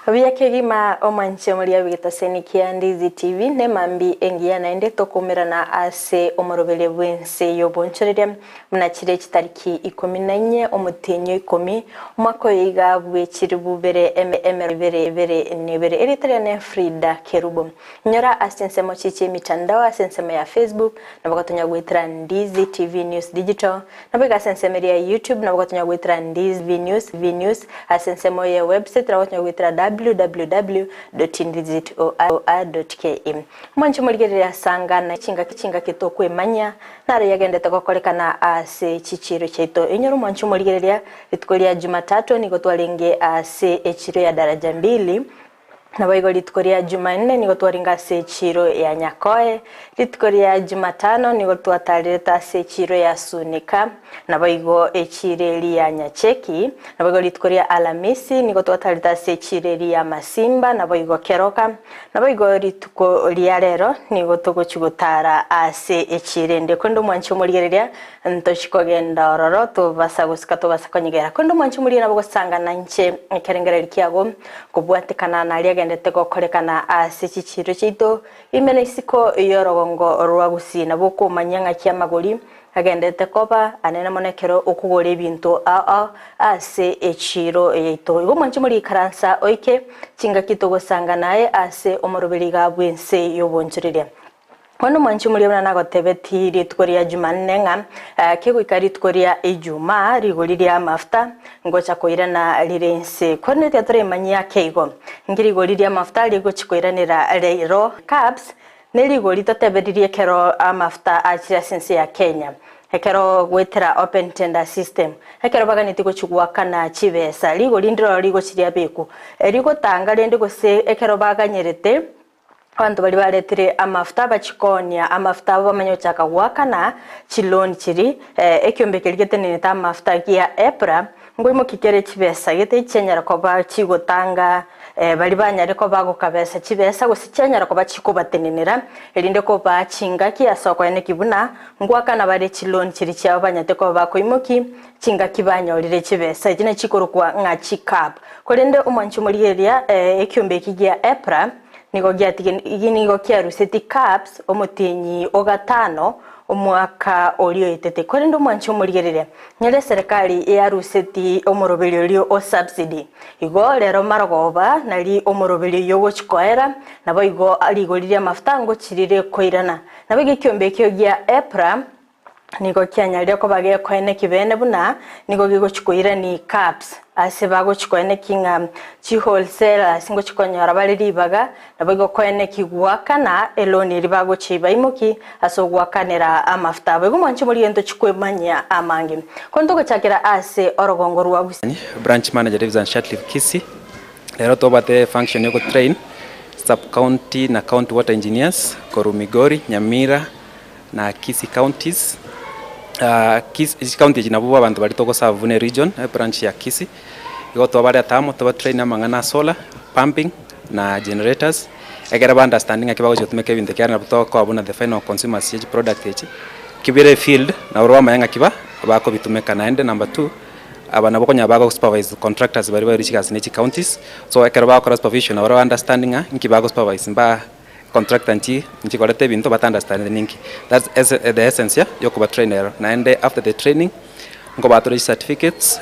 Buya kegima omwanche moria bw'egetaseni kia Ndizi TV nemambi engiya naende tokoumerana ase omoroberio bw'ense y'obonchoreria buna chire chitariki ikomi na inye omotienyi o ikomi omwaka oyo iga bwe chiribu bere emero ebere ebere na ebere. Erieta riane Frida Kerubo. Inyora ase ensemo chi chi'emitandao ase ensemo ya Facebook nabo gotonya goetera Ndizi TV News Digital Nabo iga ase ensemo eria ya YouTube nabo gotonya goetera Ndizi TV News TV News ase ensemo ye website nabo gotonya goetera www.ndizitv.or.ke. Mwanche morigererie ase angana chingaki chingaki tokwemanyia naro yagendete gokorekana ase chichiiro chiaito. Inyora omwanche omorigereria rituko ria Jumatatu nigo twarenge ase echiro ya Daraja Mbili. Naboigo rituko ria Jumanne nigo twaringa ase echiiro ya Nyakoe, rituko ria Jumatano nigo twatarerete ase echiiro ya Sunika, naboigo echiiro eria ya Nyacheki, naboigo rituko ria Alamisi nigo twatarete ase echiiro eria ya Masimba, naboigo Keroka, naboigo rituko ria rero nigo togochia gotara ase echiiro ende. Korende omwanchi omorigereria Ntochi kogenda ororo, tobasa gosika tobasa konyegera. Korende omwanchi omoria nabo gosangana inche ekerengererio kiago, kobwatekana naria agendete gokorekana ase chichiiro chiaito ime na isiko y'orogongo rwa Gusii. Nabo okomanyia ng'aki amagori agenderete koba anene mono ekero okogora ebinto ao ao ase echiiro yaito. Igo omwanchi omoria ikaransa oike chingaki togosangana aye ase omoroberi iga bw'ense y'obonchoreria. Bono mwanche omoria buna nagotebetie rituko ria Jumanne ng'a kegoika rituko ria Ijumaa rigori ria amafuta ngocha koirana rire inse. Korende tiatoremanyia ake igo, nki rigori ria amafuta rigochi koiranera rero Cabs nerigori toteberirie ekero amafuta achire ase ense ya Kenya ekero goetera open tender system ekero baganetie gochi goakana chibesa rigori ndiroro rigochi riabekwa rigotanga rende gose ekero baganyerete Abanto baria baretire amafuta bachikoonia amafuta abo bamanye gochaka goakana chiloan chiria, ekiombe keria getenenete amafuta gia EPRA, ngoimokia kere chibesa gete chianyara koba chigotanga baria banyare koba gokabesa chibesa gose chianyara koba chikobatenenera erinde kobaa chingaki ase okoeneki buna ngoakana bare chiloan chiria chiabo banyarete koba bakoimoki chingaki banyorire chibesa echi nachi chikorokwa ng'a chiCAB. Korende omwanchi omorigereria ekiombe eki gia EPRA nigo giatige nigo kiaruseti CABs omotienyi o gatano omwaka oria oetete. Korende omwanchi omorigereria nyore eserekari yaruseti omoroberio oria o subsidy. Igo rero marogoba nari omoroberio oyio ogochi koera naboigo rigori ri'amafuta ngochirire koirana. Naboigo ekiombe ekio gia EPRA Nigo kianyarire koba gekoeneki bene buna nigo gegochi koirani CAPS ase bagochi koeneki ng'a chi wholesalers ngochi konyora bare ribaga nabo igo koeneki goakana eloan eria bagochi baimoki ase ogoakanera amafuta abo. Igo mwanche morie ntochi kwemanyia amange. Ko ntogochakera ase orogongo rwa Gusii. Branch manager Davidson Shatliff Kisii, rero tobwate function ya ogotrain sub county na county water engineers korwa Migori, Nyamira, na Kisii counties, Kisii county echi nabwo abanto baria togoserve buna eregion, ebranch ya Kisii, igo twabareta amo tobatrain amang'ana a solar, pumping na generators, ekere ba understand ng'aki bagochi gotumeka ebinto ekiagera nabwo togokoa buna the final consumers ye chiproduct echi, kibire efield nabo bamanye ng'aki ba bakobitumeka. Naende number two, aba nabo okonyora bago supervise contractors baria bairwe chigasi ne chicounties, so ekero bagokora supervision nabo ba understand ng'a nki bago supervise mba. Contractor nchi nchikorete ebinto bata understand ninki. That's the essence ya yokoba train ero. Naende after the training nkoba tore certificates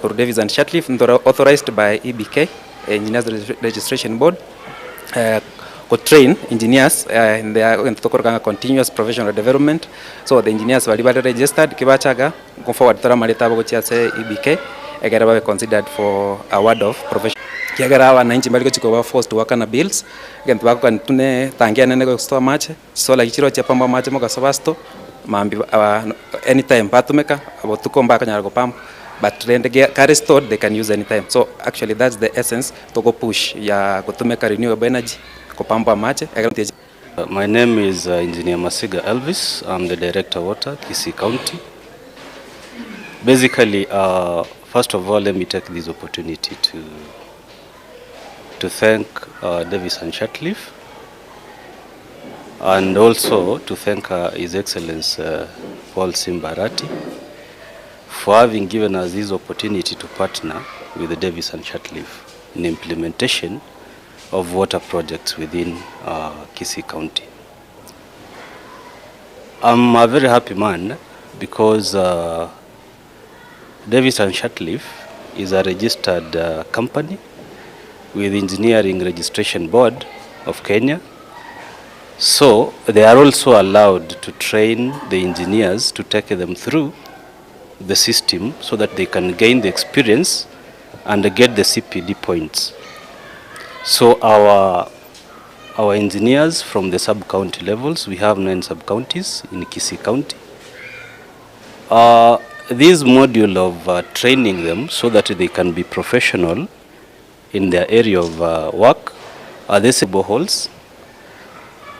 korwa Davies and Shatliff ntore authorized by EBK Engineers Registration Board go train engineers in their egento tokoroka ng'a continuous professional development. So the engineers baria bare registered kibachaga go forward tore amareta abo gochia ase EBK ekere babe considered for award of professional. Ekiagera abananchi mbari gochia koba forced goakana bills. Egento bagokani tu ne etangi enene gostoa amache, chisolar echi chirochia pump amache mogaso basto, mambia anytime batumeka, botuko mbakonyara go pump, but rende kare stored they can use anytime. So actually that's the essence togo push ya gotumeka renewable energy go pump amache ekero. My name is Engineer Masiga Elvis, I'm the Director Water, Kisii County. Basically, first of all, let me take this opportunity to to thank Davis and Shatliff and also to thank His Excellency Paul Simba Arati for having given us this opportunity to partner with Davis and Shatliff. in implementation of water projects within uh, Kisii County. I'm a very happy man because uh, Davis and Shirtliff is a registered uh, company with Engineering Registration Board of Kenya. So they are also allowed to train the engineers to take them through the system so that they can gain the experience and get the CPD points. So our our engineers from the sub-county levels, we have nine sub-counties in Kisii County. Uh, this module of uh, training them so that they can be professional in their area of uh, work are these boreholes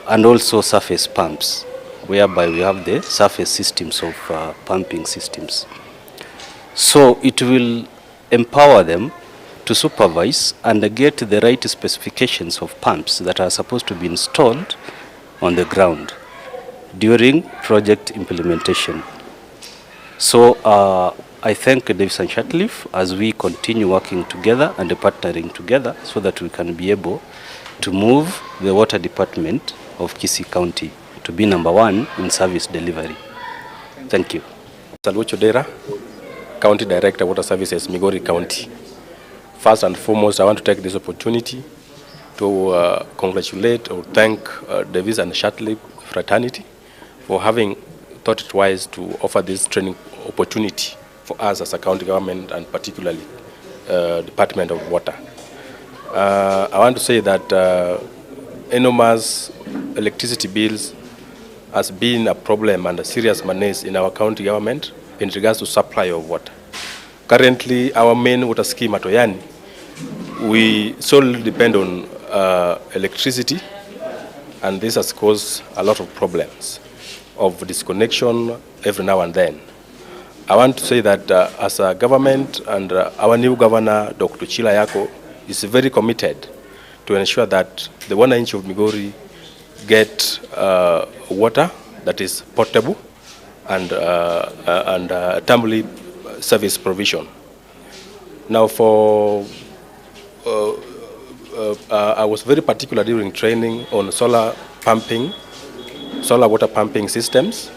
and also surface pumps, whereby we have the surface systems of uh, pumping systems. So it will empower them to supervise and get the right specifications of pumps that are supposed to be installed on the ground during project implementation. So uh, I thank Davis and Shirtliff as we continue working together and partnering together so that we can be able to move the water department of Kisii County to be number one in service delivery. Thank you. Aluoch Odera, County Director, Water Services, Migori County. First and foremost, I want to take this opportunity to uh, congratulate or thank uh, Davis and Shirtliff fraternity for having thought it wise to offer this training opportunity for us as a county government and particularly uh, Department of Water. Uh, I want to say that uh, enormous electricity bills has been a problem and a serious menace in our county government in regards to supply of water. Currently, our main water scheme at Oyani, we solely depend on uh, electricity, and this has caused a lot of problems of disconnection every now and then. I want to say that uh, as a government and uh, our new governor, Dr. Chila Ayacko, is very committed to ensure that the wananchi of Migori get uh, water that is potable and, uh, uh, and uh, timely service provision. Now for, uh, uh, uh, I was very particular during training on solar pumping, solar water pumping systems.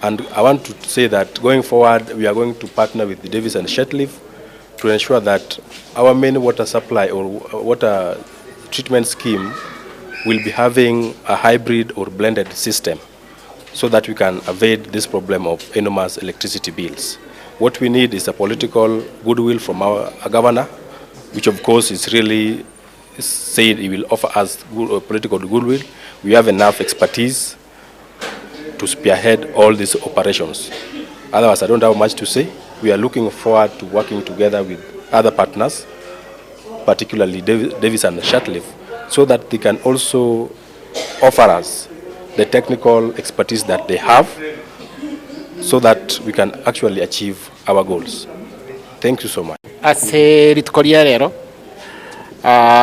And I want to say that going forward, we are going to partner with the Davis and Shirtliff to ensure that our main water supply or water treatment scheme will be having a hybrid or blended system so that we can evade this problem of enormous electricity bills. What we need is a political goodwill from our governor, which of course is really said he will offer us good, uh, political goodwill. We have enough expertise to spearhead all these operations. Otherwise, I don't have much to say. We are looking forward to working together with other partners, particularly Davis and Shirtliff, so that they can also offer us the technical expertise that they have so that we can actually achieve our goals. Thank you so much. Ase rituko ria rero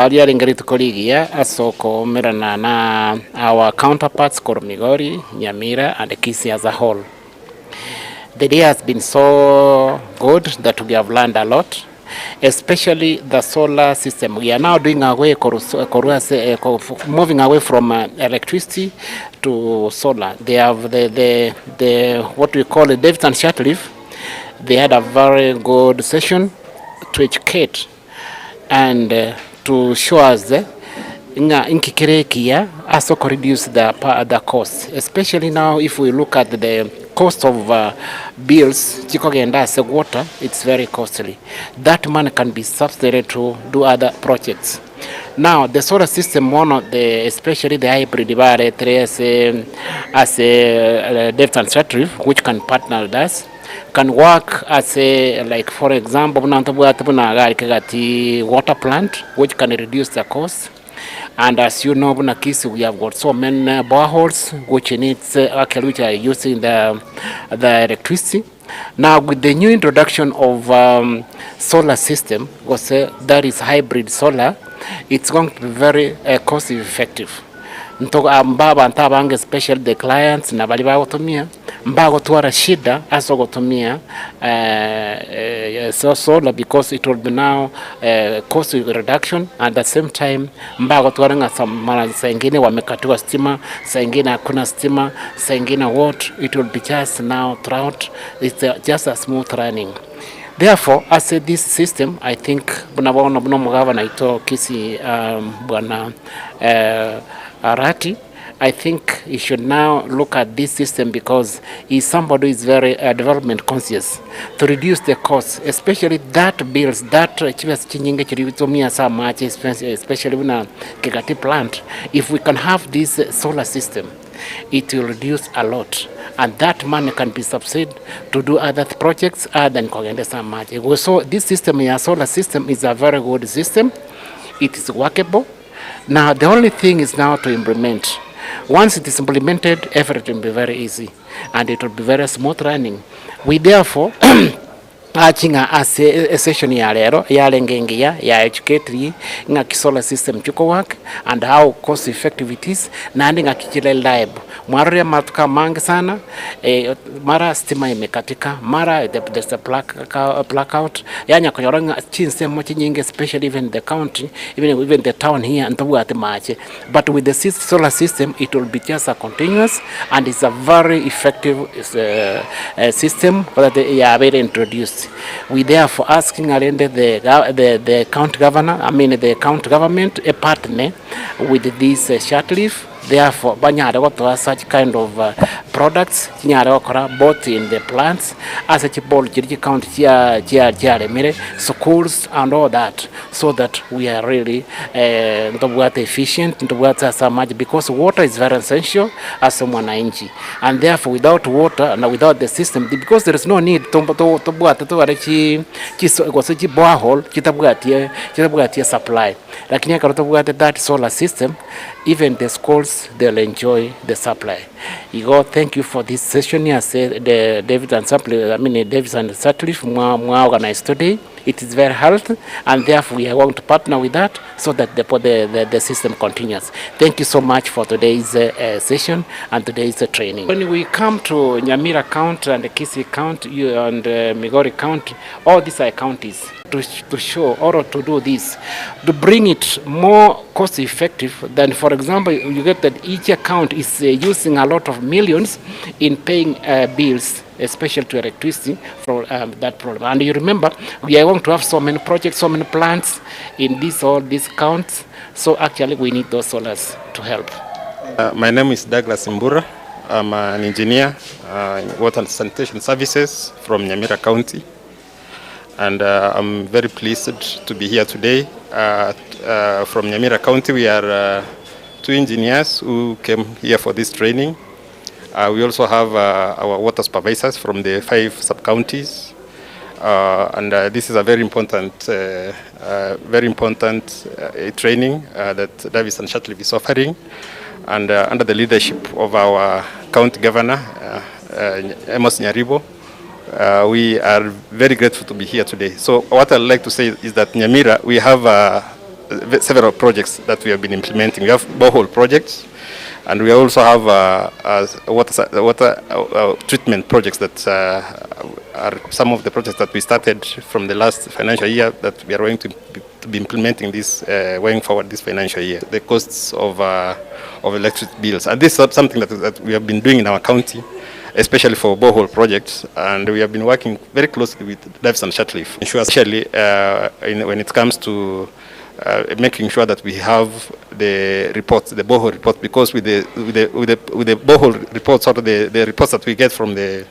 riarenge rituko rigiya ase okoumerana na our counterparts korwa Migori, Nyamira and Kisii as a whole. The day has been so good that we have learned a lot, especially the solar system. We are now doing away korwa ase moving away from electricity to solar. They have the, the, the what we call the Davidson Shirtliff. They had a very good session to educate and uh, to show us uh, ng'a inki kere ekiya ase oko reduce the, the cost especially now if we look at the cost of uh, bills chikogenda ase water it's very costly that money can be substituted to do other projects now the solar system one of the especially the hybrid baretere ase ase uh, Davidson Shirtliff which can partner with us can work as a like for example buna ntobwate buna gari kegati water plant which can reduce the cost and as you know buna Kisii we have got so many uh, boreholes which needs uh, actually which are using the the electricity now with the new introduction of um, solar system was uh, that is hybrid solar it's going to be very uh, cost effective nto amba abantu abange especially the clients na bari bagotumia Mbagotwara shida ase ogotumia solar because it will be now cost reduction at the same time mbagotwara ng'a mara saa ingine wamekatiwa stima, saa ingine hakuna stima, saa ingine what, it will be just now throughout, it's just a smooth running. Therefore ase this system I think buna bono buna omogavana oito Kisii bwana Arati, I think he should now look at this system because he is somebody who is very uh, development conscious to reduce the cost especially that bills that chibesa chinyinge chiri gotumia ase amache especially buna Kegati plant if we can have this solar system it will reduce a lot and that money can be subsidized to do other projects other than kogenda ase amache so this system ya solar system is a very good system it is workable Now the only thing is now to implement. Once it is implemented, everything will be very easy and it will be very smooth running. We therefore achinga ase esession ya rero yarenge engiya ya educate ng'aki solar system chiko work and how cost effective it is naende ng'aki chire reliable. Mwarorire amatuko amange sana eh, mara stima imekatika mara there's a blackout yanya konyora ng'a chinsemo chinyinge especially even the county even, even the town here ntobwate mache but with the solar system it will be just a continuous and it's a very effective uh, uh, system that yabeire introduced we therefore asking arende the, the, the county governor I mean the county government a partner with this uh, Shirtliff Therefore, banyare gotoa such kind of products chinyare gokora both in the plants ase chiball chiria chicounty chia chia chiaremire, schools and all that so that we are really ntobwate efficient ntobwate ase amache because water is very essential ase omwananchi and therefore without water na without the system because there is no need tobwate tobare chi chiso gose chiborehole chitabwatie chitabwatie supply lakini ekero tobwate that solar system Even the schools they'll enjoy the supply. Igo thank you for this session ase the David and Supply, I mean Davis and Sutcliffe mwa, mwa organize today. It is very healthy and therefore we are going to partner with that so that the, the, the, the system continues. Thank you so much for today's uh, uh, session and today's uh, training. When we come to Nyamira County and Kisii County and uh, Migori County, all these are counties to, to show or to do this, to bring it more cost effective than, for example, you get that each account is uh, using a lot of millions in paying uh, bills, especially to electricity for um, that problem. And you remember, we are going to have so many projects, so many plants in these all these counts. So actually, we need those solars to help. My name is Douglas Mbura. I'm an engineer uh, in water and sanitation services from Nyamira County. And uh, I'm very pleased to be here today. Uh, uh, from Nyamira County, we are uh, two engineers who came here for this training. Uh, we also have uh, our water supervisors from the five sub-counties. Uh, and uh, this is a very important, uh, uh, very important uh, training uh, that Davis and Shirtliff is offering. And uh, under the leadership of our county governor, uh, uh, Amos Nyaribo, uh, we are very grateful to be here today. So what I'd like to say is that Nyamira, we have uh, several projects that we have been implementing. We have borehole projects, and we also have uh, uh, water, water uh, uh, treatment projects that uh, are some of the projects that we started from the last financial year that we are going to be, to be implementing this uh, going forward this financial year. The costs of, uh, of electric bills. And this is something that, that we have been doing in our county especially for borehole projects, and we have been working very closely with Davis and Shirtliff, especially uh, in, when it comes to uh, making sure that we have the reports, the borehole reports, because with the, with the, with the, with the borehole reports or the, the reports that we get from the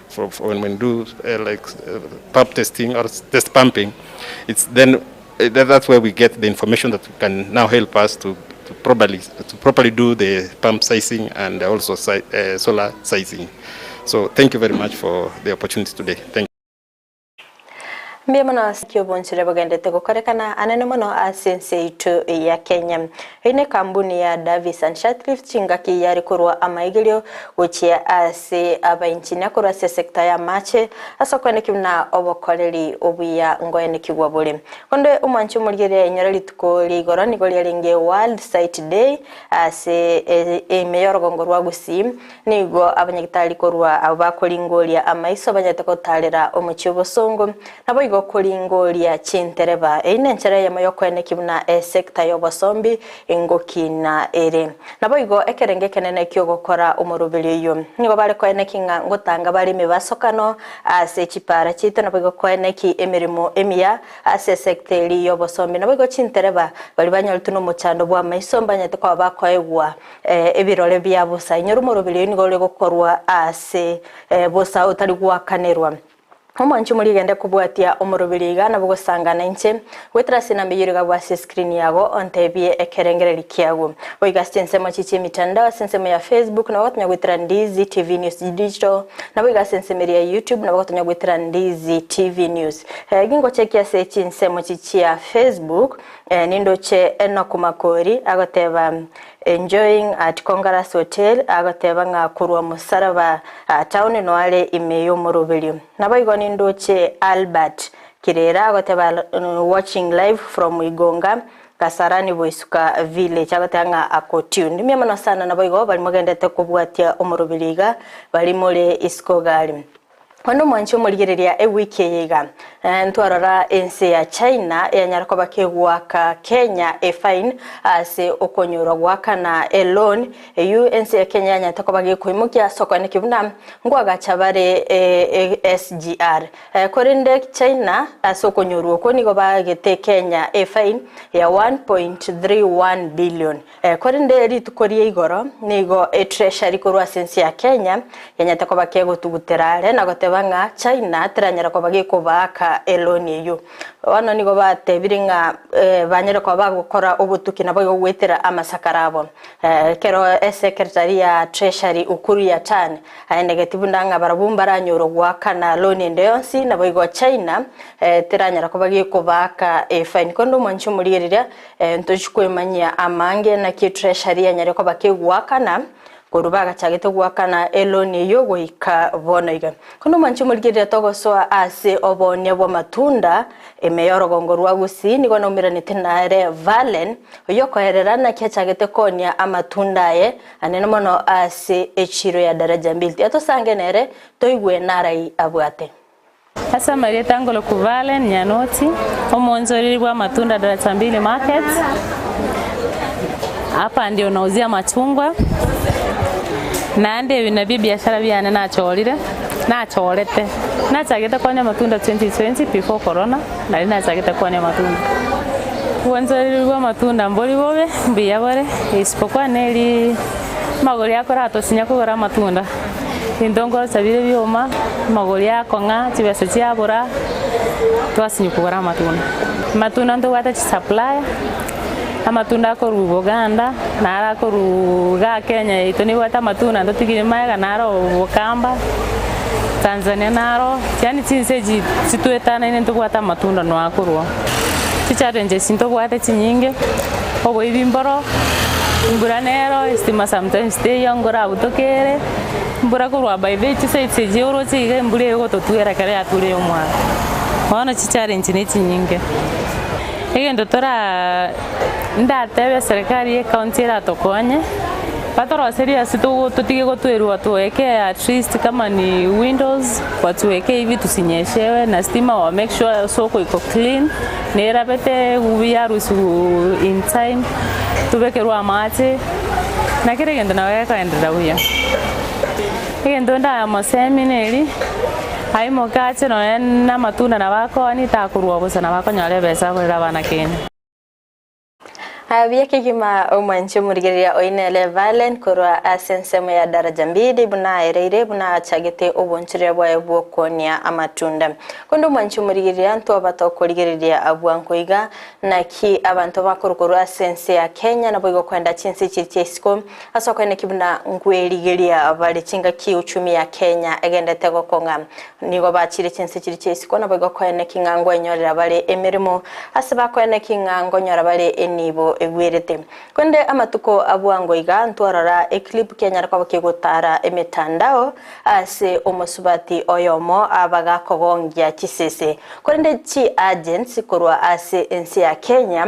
from, from when we do uh, like uh, pump testing or test pumping, it's then uh, that's where we get the information that can now help us to, to properly to properly do the pump sizing and also si uh, solar sizing. So thank you very much for the opportunity today. Thank you. Mbuya mono ase ki obonchore bogendete gokorekana anene mono ase ense yaito ya Kenya. Eyio nekambuni ya Davis and Shirtlift chingaki yare korwa amaigerio gochia ase abainchinia korwa ase esector ya amache ase okoenekia buna obokoreri obuya ngoenekigwa bore. Konde omwanchi omorigereria inyore rituko ria igoro nigo riarenge World Sight Day ase ime yorogongo rwa Gusii Nigo abanyagitari korwa abwo bakoringoria amaiso banyarete gotaarera omochie obosongo, naboigo koringoria chintereba. Eyio nenchera eyemo y'okoenekia buna esecta y'obosombi ingokina ere. Naboigo ekerengo ekenene ki'ogokora omoroberi oyio. Nigo bare koenekia ng'a ngotanga bare emebasokano ase chipaara chiaito naboigo koenekia emeremo emiya ase esecta eria y'obosombi. Naboigo chintereba baria banyoretwe nomochando bw'amaiso mbanyarete koba bakoegwa Ebirore bia bosa. Inyora omoroberi oyio nigo ore gokorwa ase bosa otari goakanerwa. Omwanchi omorigende kobwatia omoroberi iga nabo gosangana inche goetera ase enamba eyio ere ase escreen yago ontebie ekerengereri kiago. Boigo ase chinsemo chie chiemitandao ase ensemo ya Facebook nabo gotonya goetera Ndizi TV News Digital naboigo ase ensemo eria ya YouTube nabo gotonya goetera Ndizi TV News. Gingochekia ase chinsemo chie chia Facebook Nindoche Enock Makori agoteba Enjoying at Congarus Hotel agoteba ng'a korwa Musaraba town noare ime y'omoroberio. Naboigo nindoche Albert Kirera agoteba watching live from Igonga Kasarani Boisuka Village agoteba ng'a ako tuned. Mbuya mono sana naboigo baria mogendete kobwatia omoroberio iga baria more isiko gari. Onde omwanchi omorigereria ewiki eye iga, ntwarora ense ya China eyanyara koba kegoaka Kenya efine ase okonyorwa goakana eloan eyio ense ya Kenya yanyarete koba gekoimokia ase okoenekia buna nkoagacha bare SGR. Korende China ase okonyorwa okwo nigo baagete Kenya efine ya 1.31 billion. Korende rituko ria igoro nigo etreasury korwa ase ense ya Kenya yanyarete koba kegotugutera are na goteba ng'a China teranyara koba gekobaaka eloni eyio. Bono nigo batebire ng'a banyare koba bagokora obotuki naboigo goetera amasakara abo. Ekero esecretary ya treasury Ukur Yatani aenegeti buna ng'a barabwo mbaranyore goakana loan ende yonsi naboigo China teranyara koba gekobaaka efine. Korende omwanchi omorigereria Ntochi kwemanyia amange naki etreasury yanyare koba kegoakana korwa bagachagete goakana eloan eyio goika bono iga. Kono mwanche morigereria togosoa ase oboonia bw'amatunda ime y'orogongo rwa Gusii nigo naumeranete nare Valen oyio okoerera naki achagete koonia amatunda aye anene mono ase echiro ya Daraja Mbili. Tiga tosange nere toigwe narai abwate. Ase amarieta ngoroku Valen Nyanoti, omoonchoreri bw'amatunda Daraja Mbili Market, hapa ndio nauzia machungwa, naende ebi nabio ebiashara biane nachorire, nachorete. Nachagete koonia amatunda 2020 before corona, nari nachagete koonia amatunda. Obonchoreri bwa amatunda mbori bobe, mbuya bore, isipokuwa neri amagori akoratosinya kogora amatunda. Ebinto nkorosia bire ebioma, amagori akong'a, chibesa chiabora, twasinywa kogora amatunda. Amatunda ntobwate chisupplier, amatunda akorwa Buganda, naro akorwa igaa Kenya yaito nebwate amatunda ntotigire magega naro Bukamba, Tanzania naro, yaani chinse echi chitwetanaine ntobwate amatunda noa akorwa oo. Chichallenges ntobwate chinyinge, oboibi mboro, embura nero, estima sometimes teiyo nkorabutokere ere, embura korwa by the way chisides echi oroche iga embura egototwera ekero yature ya omwaka. Bono chichallenge ne chinyinge. Egento toraa ndatebe eserekari ya ecounty eratokonye, batoroserie ase togo totige gotwerwa tweke at least kama ni windows batuwekee hivi tusinyeshewe na stima wa make sure soko iko clean, nerabete buya arusiwu in time, tobekerwe amache, na kera egento nabo gekoenderera buya. Egento ndamosemi neri, aimoke ache nonye na amatunda nabo akooni takorwa bosa nabo akonyora ebesa akorere abana kende. Buya kegima omwanchi omorigereria oine ere Valen korwa ase ensemo ya Daraja Mbili buna aereire buna achagete obonchoreria bwaye bw'okwonia amatunda. Konde omwanchi omorigereria ntwaba tokorigereria abwango iga naki abanto bakorwa korwa ase ense ya Kenya naboigo kwenda chinse chiria chia isiko ase okoeneki buna nkwerigeria bare chingaki uchumi ya Kenya egendete gokong'a. Nigo bachire chinse chiria chia isiko, naboigo koeneki ng'a nkwenyorera bare emeremo, ase bakoeneki ng'a nkonyora bare enibo egwerete. Korende amatuko a bwango iga ntwarora eclip kianyara koba kegotara emetandao ase omosubati oyomo abagakogongia chisese. Korende chiagents korwa ase ense ya Kenya,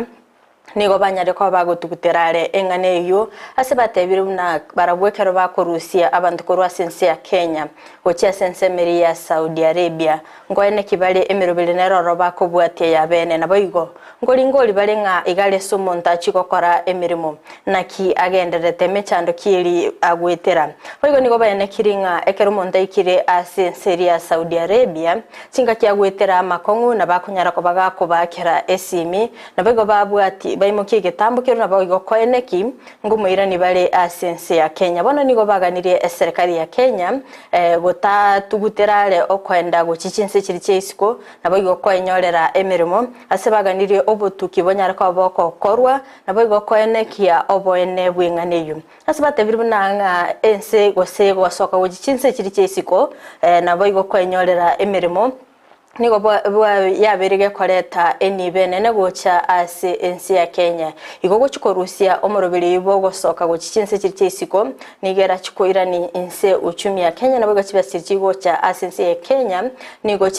Nigo banyare koba bagotugutera are eng'ana eyio, ase batebire buna barabwo ekero bakorusia abanto korwa ase ense ya Kenya gochia ase ensemo eria ya Saudi Arabia, nkoeneki bare emeroberi nere ororo bakobwatia ya bene. Naboigo nkoringori bare ng'a iga are ase omonto achie gokora emeremo, naki agendererete emechando ki eri agwetera. Boigo nigo baenekiri ng'a ekero omonto aikire ase ense eria ya Saudi Arabia, chingaki agwetera amakong'u nabakonyara koba gakobaakera esimi, Naboigo babwati, baimokia egetambo keria naboigo koeneki ngomoirani bare ase ense ya Kenya. Bono nigo baganirie eserekari ya Kenya gotatugutera are okoenda gochia chinse chiria chia isiko, naboigo koenyorera emeremo ase baganirie obotuki bonyare koba bogokorwa, naboigo koenekia oboene bw'eng'ana eyio. Ase batebire buna ng'a ense gose gosoka gochia chinse chiria chia isiko, naboigo koenyorera emeremo. Nigo yabeire gekoreta enibo enene gocha ase ense ya Kenya. Igo gochia korusia omoroberi oyio bw'ogosoka gochia chinse chiria chia isiko, nigo erachie koirania inse uchumi ya Kenya naboigo chibesa chiria chigocha ase ense ya Kenya nigo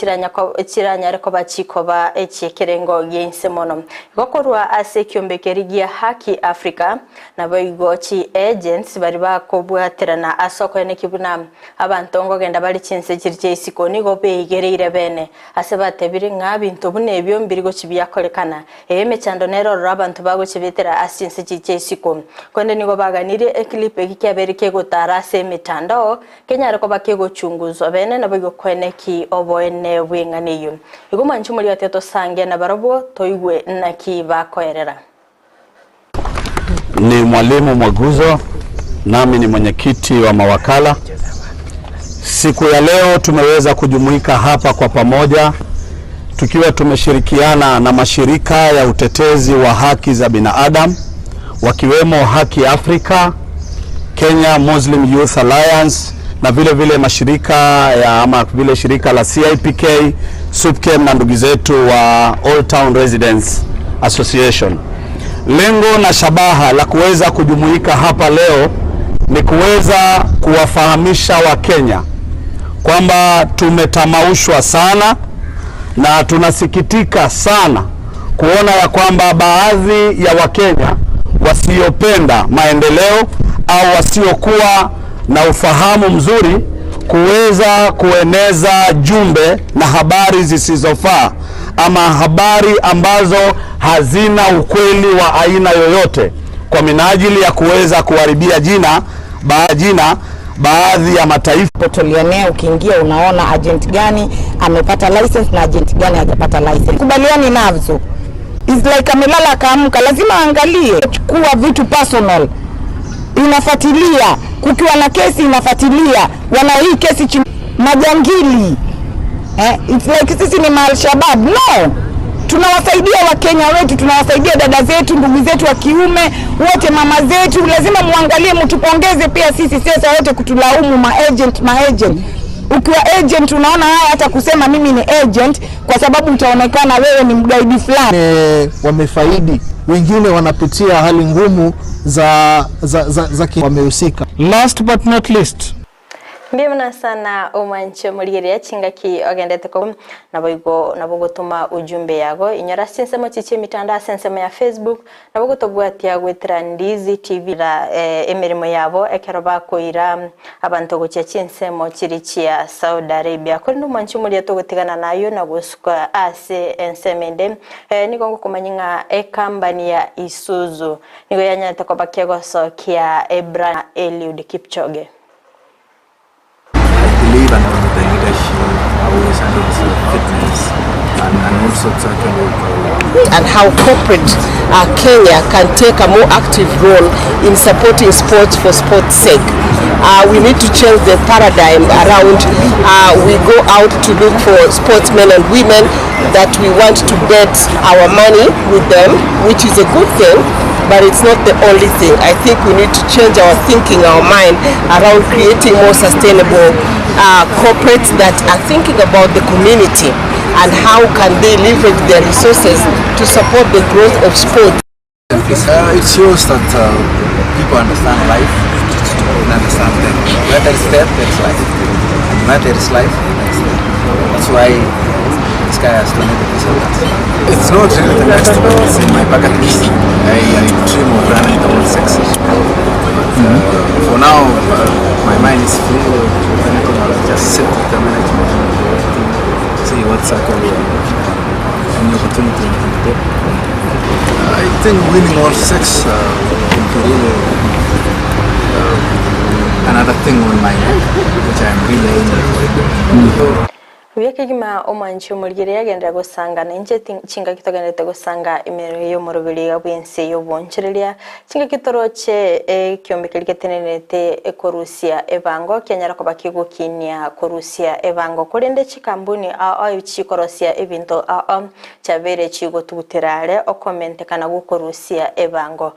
chiranyare koba chikoba echi'ekerengo gia inse mono. Igo korwa ase ekiombe keria gia Haki Africa naboigo chi agents baria bakobwaterana ase okoenekia buna Abanto nkogenda bare chinse chiria chia isiko nigo beigereire bene, ase batebire ng'a binto buna ebio mbiri gochia biakorekana. Ee, emechando nere ororo abanto bagochibetera ase chinse chiria chia isiko. Korende nigo baganirie eclip eki kiabeire kegotara ase emetandao kenyare koba kegochunguzwa bene naboigo koeneki oboene bw'eng'ana eyio. Igo mwanche moriatie tosange nabarobwo toigwe naki bakoerera. Ni Mwalimu Mwaguzo, nami ni mwenyekiti wa mawakala. Siku ya leo tumeweza kujumuika hapa kwa pamoja tukiwa tumeshirikiana na mashirika ya utetezi wa haki za binadamu wakiwemo Haki Afrika, Kenya Muslim Youth Alliance na vile vile mashirika ya ama vile shirika la CIPK, SUPKEM na ndugu zetu wa Old Town Residents Association. Lengo na shabaha la kuweza kujumuika hapa leo ni kuweza kuwafahamisha Wakenya kwamba tumetamaushwa sana na tunasikitika sana kuona ya kwamba baadhi ya Wakenya wasiopenda maendeleo au wasiokuwa na ufahamu mzuri kuweza kueneza jumbe na habari zisizofaa ama habari ambazo hazina ukweli wa aina yoyote kwa minajili ya kuweza kuharibia jina, ba jina baadhi ya mataifa. Potolionea, ukiingia unaona agent gani amepata license na agent gani hajapata license. Kubaliani nazo. It's like amelala akaamka, lazima aangalie. Chukua vitu personal, inafuatilia. Kukiwa na kesi inafuatilia, wana hii kesi chini, majangili eh, it's like sisi ni maalshabab. No, tunawasaidia Wakenya wetu, tunawasaidia dada zetu, ndugu zetu wa kiume wote, mama zetu. Lazima muangalie, mtupongeze pia sisi, sio saa wote kutulaumu ma agent, ma agent. Ukiwa agent unaona haya hata kusema mimi ni agent, kwa sababu utaonekana wewe ni mgaidi fulani. Wamefaidi, wengine wanapitia hali ngumu za, za, za, za wamehusika. Last but not least, Mbuya mono sana omwanche omorigereria chingaki ogendete ko naboigo nabo gotoma ujumbe yago inyora ase chinsemo chiria chia emitandao ase ensemo ya Facebook nabo gotobwatia goetera Ndizi TV ra emeremo yabo ekero bakoira abanto gochia chinsemo chiria chia Saudi Arabia korende omwanche omoria togotigana nayio na gosuka ase ensemo ende nigo ngokomanya ng'a ecompany ya Isuzu nigo yanyarete koba kegosokia ebrand Eliud Kipchoge. I believe and under the leadership, always and also fitness and, and also certainly and how corporate uh, Kenya can take a more active role in supporting sports for sports sake. Uh, we need to change the paradigm around uh, we go out to look for sportsmen and women that we want to bet our money with them, which is a good thing, but it's not the only thing. I think we need to change our thinking, our mind around creating more sustainable uh, corporates that are thinking about the community and how can they leverage their resources to support the growth of sport. Uh, it shows that uh, people understand life and understand death. Where there is death, there is life. And where there is life, there is death. That's why this guy has donated his organs. It's not really the next, but it's in my bucket list. I, I dream of running the whole six. But, uh, for now, uh, my mind is free of anything. I'll just sit with the management to see what's actually any opportunity on the table. I think winning all six uh, would be really uh, another thing on my neck, which I am really aiming for. Buya kegima omwanchi omorigereria agenderere gosanga nainche chingaki togendererete gosanga emeremo y'omoroberi bw'ense y'obonchoreria. Chingaki toroche ekiombe keria getenenerete ekorusia ebango kianyara koba kegokinia korusia ebango korende chikambuni ao ao chikorosia ebinto ao ao chiabeire chigotugutera are okomentekana gokorusia ebango.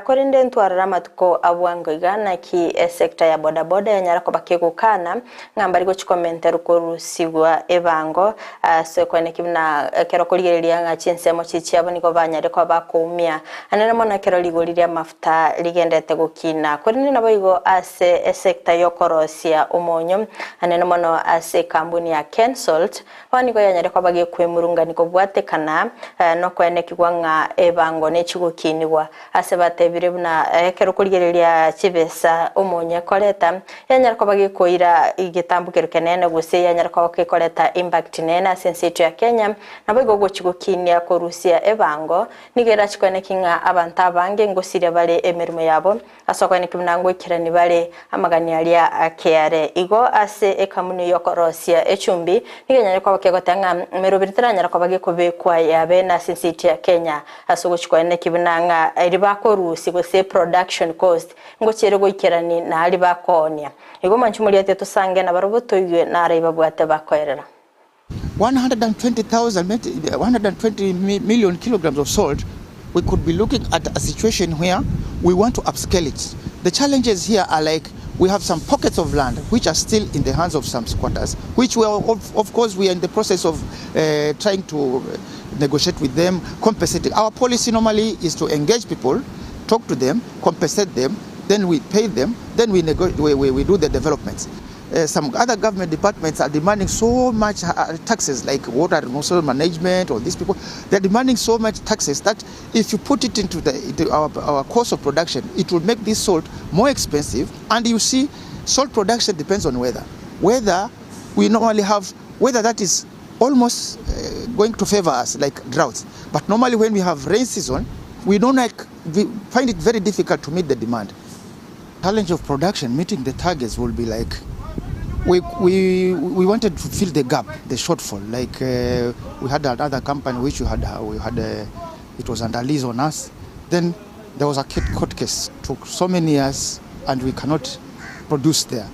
Korende ntwarore amatuko a bwango iga naki esector ya bodaboda yanyara koba kegokana ng'a mbari gochikomenterwa korusigwa ebango ase okwaneki buna ekero okorigereria ng'a chinsemo chi chiabo nigo banyare koba bakoumia anene mono ekero rigori ri'amafuta rigenderete gokina. Korende naboigo ase esector y'okorosia omonyo anene mono ase ekambuni ya Kensalt bono nigo yanyare koba gekwemurungania kobwatekana nokoenekigwa ng'a ebango nechigokinigwa Ase batebire buna ekero okorigereria chibesa omonye koreta, yanyara koba gekoira egetambokero kenene gose yanyara koba gekoreta impact nene ase ense yaito ya Kenya, naboigo ogochia gokinia korusia ebango, nigo erachi koeneki ng'a abanto abange ngosiria bare emeremo yabo, ase okoeneki buna ngoikerani bare amagani aria akeare. Igo ase ekamuni yokorosia echumbi, nigo enyare koba kegoteba ng'a emeroberi teranyara koba gekobekwa yabe ase ense yaito ya Kenya. Ase ogochia kwaye naki buna ng'a eri bakorusia gose production cost ngochia ere goikerani na aria bakoonia. Igo mwanche moriatie tosange nabarobwo toigwe naro ibabwate bakoerera. 120,000 120 million kilograms of salt, we could be looking at a situation where we want to upscale it. The challenges here are like we have some pockets of land which are still in the hands of some squatters, which we are, of, of course we are in the process of uh, trying to negotiate with them, compensating. Our policy normally is to engage people, talk to them, compensate them, then we pay them, then we, we, we, we do the developments. Uh, some other government departments are demanding so much uh, taxes, like water resource management or these people. They're demanding so much taxes that if you put it into, the, into our, our cost of production, it will make this salt more expensive. And you see, salt production depends on weather. Weather, we normally have weather that is almost uh, going to favor us, like droughts. But normally when we have rain season, we don't like, we find it very difficult to meet the demand. Challenge of production, meeting the targets will be like, we, we, we wanted to fill the gap, the shortfall. Like uh, we had another company which we had, uh, we had uh, it was under lease on us. Then there was a court case, took so many years and we cannot produce there.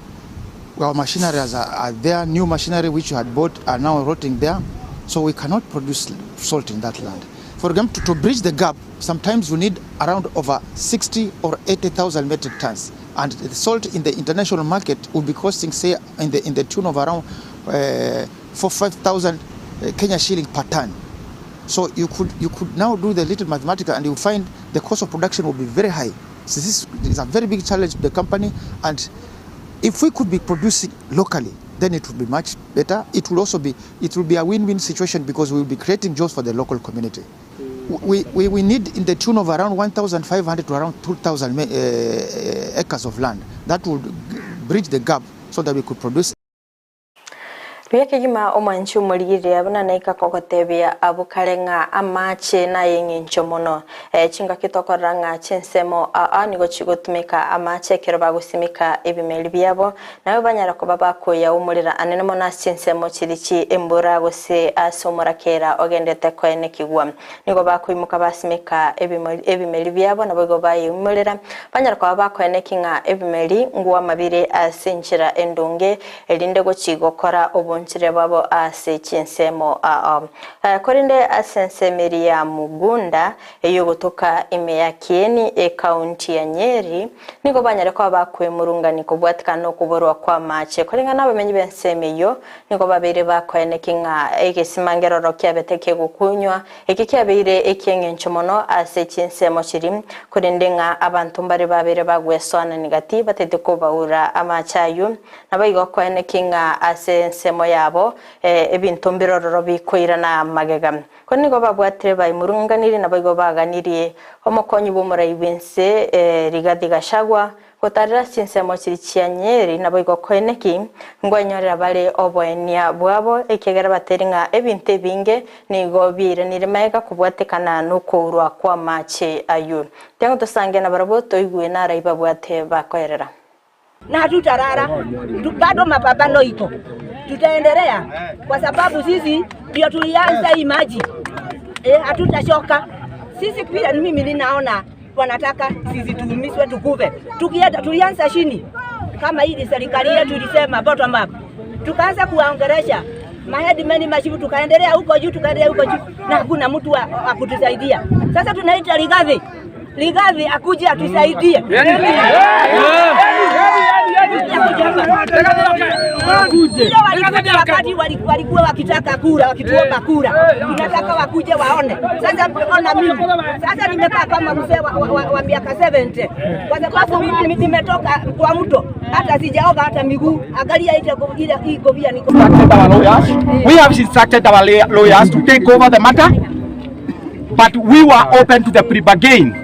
Our machineries are, are there, new machinery which we had bought are now rotting there, so we cannot produce salt in that land. For example, to, to bridge the gap, sometimes we need around over 60 or 80,000 metric tons. And the salt in the international market will be costing, say, in the, in the tune of around uh, 4 5,000 uh, Kenya shilling per ton. So you could, you could now do the little mathematics and you find the cost of production will be very high. So this is a very big challenge to the company and if we could be producing locally, then it would be much better. It will also be, it will be a win-win situation because we will be creating jobs for the local community. We, we, we need in the tune of around 1,500 to around 2,000 uh, acres of land. That would bridge the gap so that we could produce. Buya kegima omwanchi omorigereria buna naika kogotebia abwo kare ng'a amache nay'eng'encho mono. Chingaki tokorora ng'a chinsemo aa nigo chigotumeka amache ekero bagosimeka ebimeri biabo, nabo banyara koba bakoyaumorera anene mono ase chinsemo chiria chi embura gose ase omorakera ogendete koenekigwa. Nigo bakoimoka basimeka ebimeri biabo, naboigo bayeumorera, banyara koba bakoeneki ng'a ebimeri ngwama bire ase enchera endonge, erinde gochia gokora obonchire bwabo ase chinsemo ao. Korende ase ensemo eria ya Mugunda, eyogotoka ime ya Kieni, ekaunti ya Nyeri, nigo banyare koba bakwemurungania kobwatikana nokoborwa kw'amache. Koreng'ana nabamenyi b'ensemo eyio, Nigo babeire bakoeneki ng'a egesima ngeroro kiabete kegokunywa, eke kiabeire eki'engencho mono ase chinsemo chiria, korende ng'a abanto mbare babeire bagwesoanani gati batete kobaura amache ayio. Naboigo koeneki ng'a ase ensemo yabo ebinto mbirororo bikoirana magega. Korende nigo babwatire baimurunganirie, naboigo baganirie omokonyi bw'omorai bw'ense Rigathi Gachagua, Gotarera chinsemo chiria chia Nyeri, naboigo koeneki, nkwenyorera bare oboenia bwabo, ekiagera bateri ng'a ebinto ebinge nigo biairanire magega kobwatekana nokourwa kw'amache ayio. Tiang'o tosange nabarabwo toigwe narai babwate bakoerera. Na hatutarara, bado mapambano iko, tutaendelea kwa sababu sisi ndio tulianza hii maji eh, hatutachoka sisi. Pia mimi ninaona wanataka sisi tuumizwe tukufe. Tukienda tulianza chini kama hili serikali yetu ilisema bottom up, tukaanza kuwaongelesha maheadmen machifu, tukaendelea huko juu, tukaendelea huko juu na hakuna mtu wa, wa kutusaidia. Sasa tunaita Rigathi, Rigathi akuje atusaidie. Ndio walikuja wakati walikuwa wakitaka kura, wakituomba kura, tunataka wakuje waone. Sasa ona mimi sasa nimekaa kama mzee wa, wa, wa, wa miaka 70 kwa sababu mimi nimetoka kwa mto, hata sijaoga hata miguu. Angalia ile ile hii kofia niko instructed our lawyers. We have instructed our lawyers to take over the matter, but we were open to the pre-bargain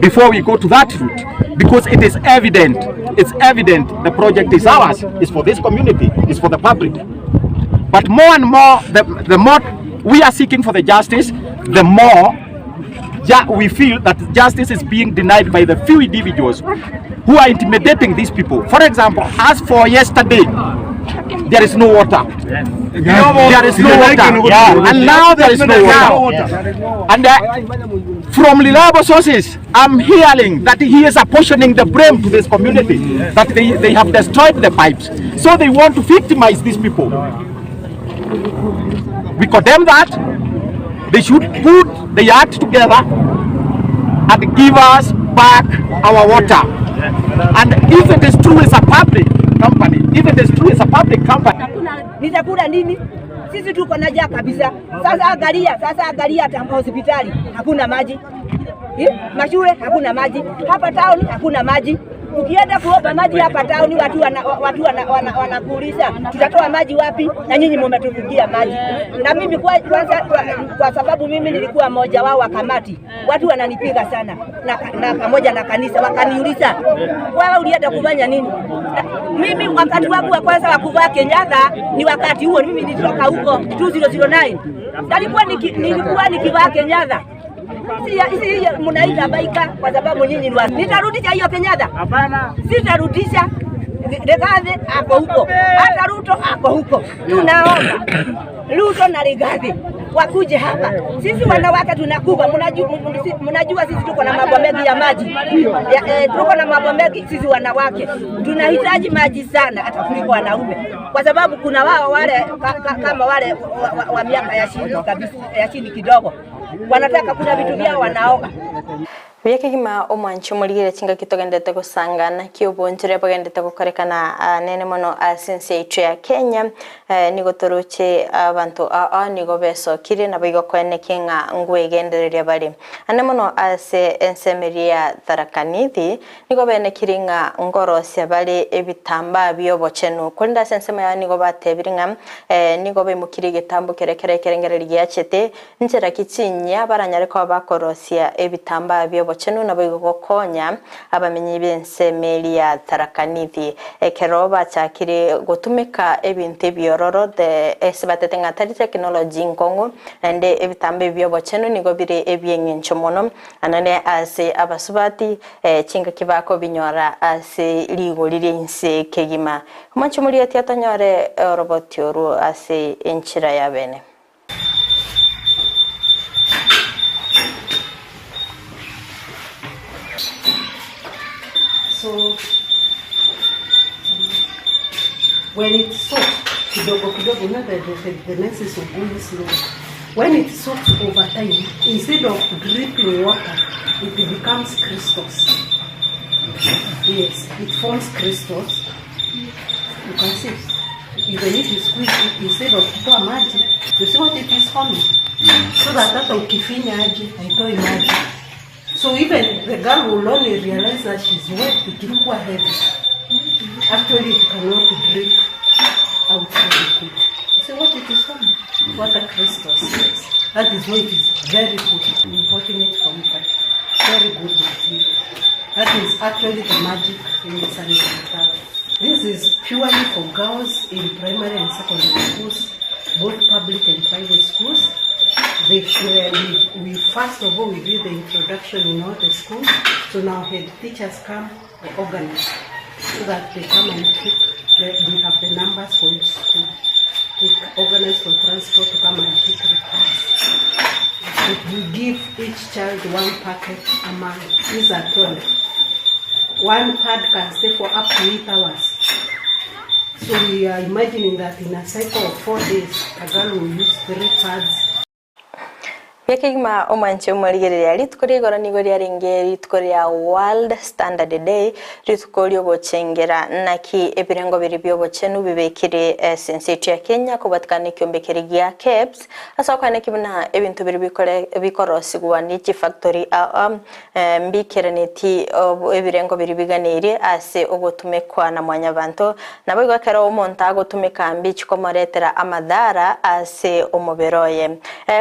before we go to that route because it is evident, it's evident the project is ours, it's for this community, it's for the public. But more and more, the, the more we are seeking for the justice, the more ja we feel that justice is being denied by the few individuals who are intimidating these people. For example, as for yesterday, there is no water. There is no water. Yeah. And now there is no water. And uh, from reliable sources, I'm hearing that he is apportioning the blame to this community, that they, they have destroyed the pipes. So they want to victimize these people. We condemn that. They should put the act together and give us back our water. And if it is true it's a public company, if it is true it's a public company. Nitakula nini? Sisi tuko na njaa kabisa. Sasa angalia, sasa angalia hata hospitali hakuna maji. Eh, Mashule hakuna maji. Hapa town hakuna maji. Ukienda kuomba maji hapa town watu wana, watu wana, wana, wanakuuliza tutatoa maji wapi? Na nyinyi mumetufungia maji. Na mimi kwa, kwanza kwa, kwa sababu mimi nilikuwa mmoja wao wa kamati, watu wananipiga sana na, na pamoja na kanisa wakaniuliza, wewe ulienda kufanya nini? Na, mimi wakati wangu wa kwanza wa kuvaa Kenyatta ni wakati huo, mimi nilitoka huko 2009 nilikuwa niki, nilikuwa nikivaa Kenyatta Si si mnaita baika kwa sababu nyinyi ni watu. Nitarudisha hiyo Kenyatta? Hapana, sitarudisha. Rigathi ako huko, hata Ruto ako huko. Tunaomba Ruto na Rigathi wakuje hapa. Sisi wanawake tunakufa, mnajua, mnajua sisi tuko na mambo mengi ya maji ya, eh, tuko na mambo mengi sisi wanawake tunahitaji maji sana hata kuliko wanaume, kwa sababu kuna wao wale ka, ka, kama wale wa, wa, wa miaka ya chini kabisa, ya chini kidogo wanataka kuna vitu vyao wanaoga. Buya kegima omwanchi omorigere chingaki togendete gosangana ki obonchore bogendete gokorekana anene mono ase ense yaito ya Kenya eh, nigo toroche abanto aa nigo besokire nabo igo koenekia ng'a ngwegendereria bare ane mono ase ensemo eria ya Tharaka Nithi nigo benekiri ng'a ngorosia bare ebitambaa bi'obochenu korende ase ensemo yao nigo batebire ng'a eh, nigo baimokirie egetambo keria kera ekerengererio giachete Nchera ki chinyia baranyare koba bakorosia ebitambaa bi'obochenu? obochenu naboigo gokonya abamenyi b'ensemo eria ya Tharaka Nithi ekero bachakire gotumeka ebinto ebiororo the ase batete ng'a tari technology nkong'u naende ebitambo ebi bi'obochenu nigo bire ebi'eng'encho mono anene ase abasubati chingaki bakobinyora ase rigori ri'ense kegima. Omonche morieti atonyore oroboti orwo ase enchera ya bene. So when it soaks kidogo kidogo, you know the, the, the, the menses will go slowly. When it soaks over time, instead of dripping water, it becomes crystals. Yes, it forms crystals. You can see. Even if you squeeze it, instead of kutoa maji, you see what it is forming? So that hata ukifinya aje, haitoi maji. So even the girl will only realize that she's wet ikikuwa heavy. Actually it cannot drip out very quick. You see what it is forming? Water crystals, yes. That is why it is very good importing it from Turkey. Very good material. That is actually the magic in the sanitary towel. This is purely for girls in primary and secondary schools, both public and private schools. They, we, we first of all we did the introduction in all the schools. So now head teachers come or organize so that they come and pick. The, we have the numbers for each school. We organize for transport to come and pick the class. We give each child one packet a month. These are 12. One pad can stay for up to 8 hours. So we are imagining that in a cycle of 4 days, a girl will use 3 pads. Gekegima omwanche omorigereria rituko ria igoro nigo riarenge rituko ria World Standard Day rituko riogochengera naki ebirengo biri biobochenu bibekire ase ense yaito ya Kenya kobatikana ekiombe keria gia KEBS ase okwaneki buna ebinto biri bikore bikorosigwa ne chifactory aa mbikeraneti ebirengo biria biganeirie ase ogotumekwa na mwanyabanto. Naboigo ekero omonto agotumeka mbichi komoretera amadhara ase omobere oye.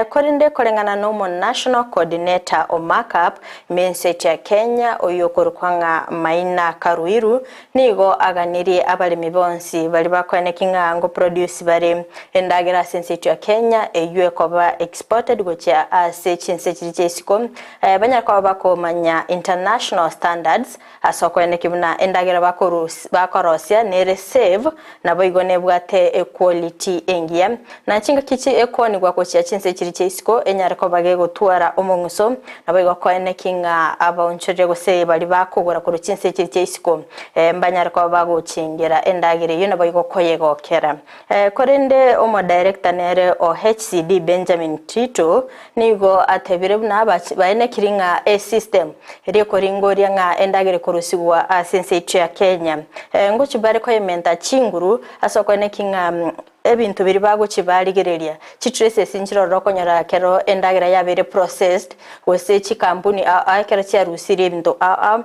Korende koreng'ana nomo National Coordinator o Markup ime ense ya Kenya oyio okorokwa ng'a Maina Karuiru nigo aganirie abaremi bonsi baria bakoeneki ng'a ngoproduce bare endagera ase ense ya Kenya eyio ekoba exported gochia ase chinse chiria chia isiko Banyare koba bakomanya international standards ase okoenekia buna endagera bakorosia nere safe naboigo nebwate equality engiya. Na chingaki chi ekoonigwa gochia chinse chiria chia isiko enyare koba gegotwara omong'uso naboigo koenekia ng'a abaonchoreria gose baria bakogora korwa chinse chiria chia isiko mbanyare koba bagochengera endagera eyio naboigo koyegokera. Korende omodirector nere o HCD Benjamin Tito Nigo atebire buna baenekiri ng'a esystem eria ekoringoria ng'a endagera ekorusigwa ase ense yaito ya Kenya ngochia bare koyementa chinguru ase okoeneki ng'a ebinto biria bagochia barigereria chitraces nchirororo okonyora ekero endagera yabeire processed gose chikampuni ao ao ekero chiarusirie ebinto ao ao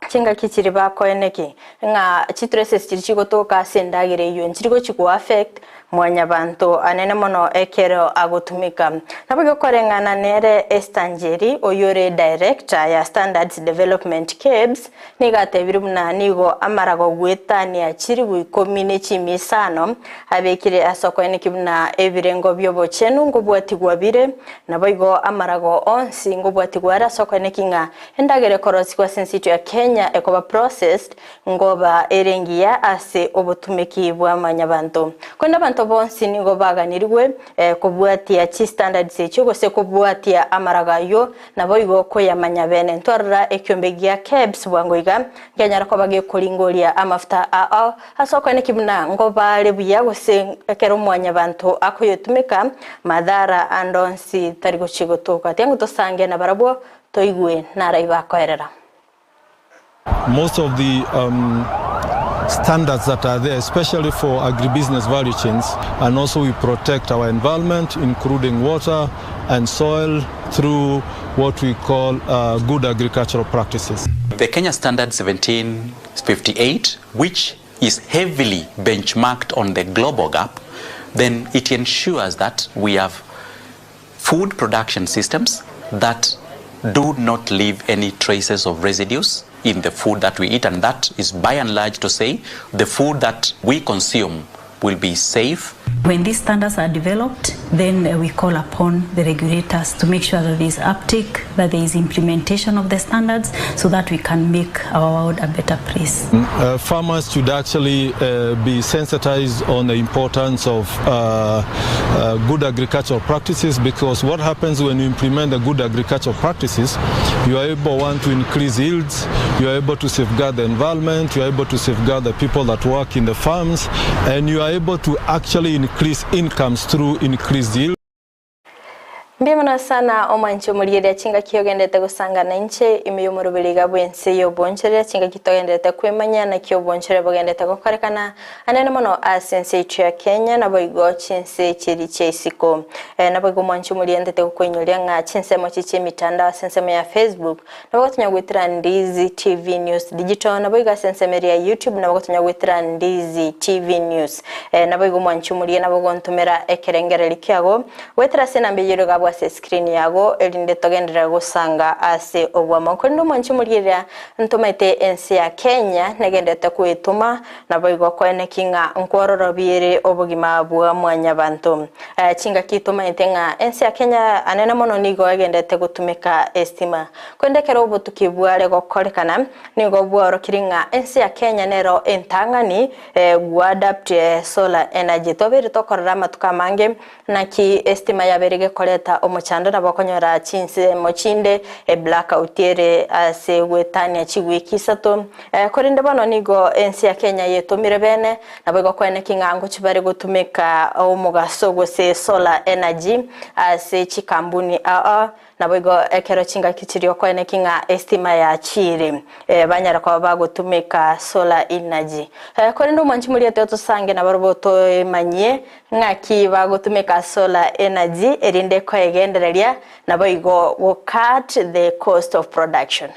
Chingaki chiria bakoeneki ng'a chitraces chiria chigotoka ase endagera eyio nchiri gochia go affect mwanyabanto anene mono ekero agotumeka. Naboigo koreng'ana nere Esther Njeri oyore director ya Standards Development KEBS nigo atebire buna nigo amarago goetania chiribu ikomi ne chimia isano abekire ase okoeneki buna ebirengo biobochenu nkobwatigwa bire naboigo amarago onsi nkobwatigwa are ase okoeneki ng'a Endagera ekorosigwa ase ense yaito ya Kenya ekoba processed ngoba ere engiya ase obotumeki bwa mwanyabanto. Korende abanto bonsi nigo baganirigwe kobwatia chi standards echio gose kobwatia amarago ayio naboigo koyamanya bene. Ntwarora ekiombe gia KEBS bwango iga nkianyara koba gekoringoria amafuta ao ase okoeneki buna ngoba are buya gose ekero mwanyabanto akoyotumeka madhara ande onsi tari gochia gotoka. Tiango tosange nabarabwo Toigwe narai bakoerera. Most of the um, standards that are there, especially for agribusiness value chains, and also we protect our environment, including water and soil, through what we call uh, good agricultural practices. The Kenya Standard 1758, which is heavily benchmarked on the global gap, then it ensures that we have food production systems that do not leave any traces of residues in the food that we eat and that is by and large to say the food that we consume will be safe. When these standards are developed, then uh, we call upon the regulators to make sure that there is uptake, that there is implementation of the standards, so that we can make our world a better place. Mm, uh, farmers should actually uh, be sensitized on the importance of uh, uh, good agricultural practices because what happens when you implement the good agricultural practices, you are able, one, to increase yields, you are able to safeguard the environment, you are able to safeguard the people that work in the farms, and you are able to actually increase incomes through increased yield. Mbuya mono sana omwanchi omorieria chingaki ogenderete gosangana inche ime y'omoroberi iga bw'ense y'obonchoreria chingaki togenderete kwemanya naki obonchoreria bogenderete gokorekana anene mono ase ense yaito ya Kenya naboigo chinse chiri chia isiko. Naboigo omwanchi omoria ntete gokoinyoria ng'a chinsemo chi chi'emitandao ase ensemo ya Facebook Nabo gotonya goetera Ndizi TV News Digital, naboigo ase ensemo eria ya YouTube nabo gotonya goetera Ndizi TV News. Eh, naboigo mwanche omorie nabo gontomera ekerengererio kiago goetera ase enamba eyio ere gabwo ase escreen yago erinde togenderere gosanga ase obwamo. Korende omwanche omorie eria ntomaete ense ya Kenya negenderete koetoma naboigo koeneki ng'a nkwororobia ere obogima bwa mwanyabanto. Chingaki tomaete ng'a ense ya Kenya anene mono nigo egenderete gotumeka estima. Korende ekero obotuki bware gokorekana, nigo bwaorokire ng'a ense ya Kenya nero entang'ani goadapt solar energy. Twabeire tokorora amatuko amange naki estima yabeire gekoreta omochando nabo okonyora chinsemo chinde eblackout ere ase goetania chiwiki isato. Korende bono nigo ense ya Kenya yetomire bene, Naboigo koeneki ng'a ngochia bare gotumeka omogaso gose solar energy ase chikambuni aa, naboigo ekero chingaki chiria okoeneki ng'a estima yachiire banyara koba bagotumeka solar energy. Korende omwanchi moriete otosange nabarobwo toemanyie ng'aki bagotumeka solar energy erinde koegendereria naboigo go cut the cost of production.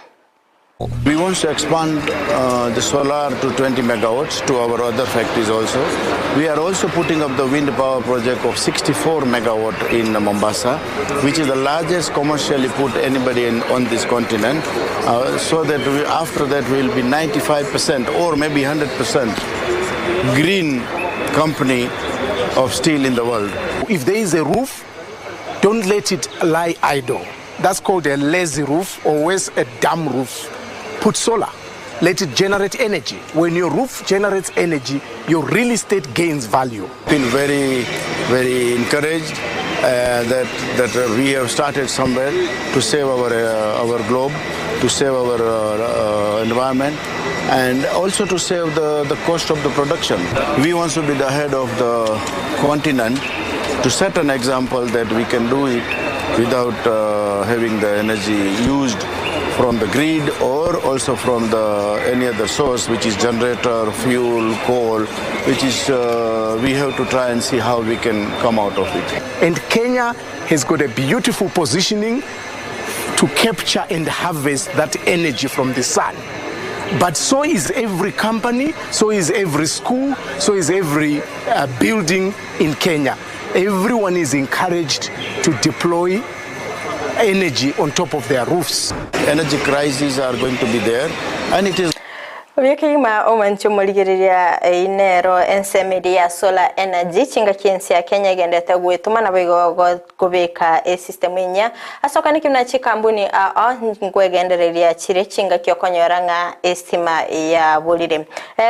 We want to expand uh, the solar to 20 megawatts to our other factories also. We are also putting up the wind power project of 64 megawatt in Mombasa, which is the largest commercially put anybody in, on this continent. Uh, so that we, after that we will be 95% or maybe 100% green company of steel in the world. If there is a roof, don't let it lie idle. That's called a lazy roof or worse, a dumb roof. Put solar. Let it generate energy. When your roof generates energy, your real estate gains value. Feel very, very encouraged uh, that that uh, we have started somewhere to save our uh, our globe, to save our uh, uh, environment, and also to save the, the cost of the production. We want to be the head of the continent to set an example that we can do it without uh, having the energy used from the grid or also from the any other source which is generator fuel coal which is uh, we have to try and see how we can come out of it and kenya has got a beautiful positioning to capture and harvest that energy from the sun but so is every company so is every school so is every uh, building in kenya everyone is encouraged to deploy energy on top of their roofs. Energy crises are going to be there and it is Buya kegima omwanchi omorigereria eyio nero ensemo eria ya solar energy chingaki ense ya Kenya egenderete gwetoma naboigo kobeka esystem enyia ase okaneki buna chikambuni ao nkwegendereria chire chingaki okonyora ng'a estima yaborire.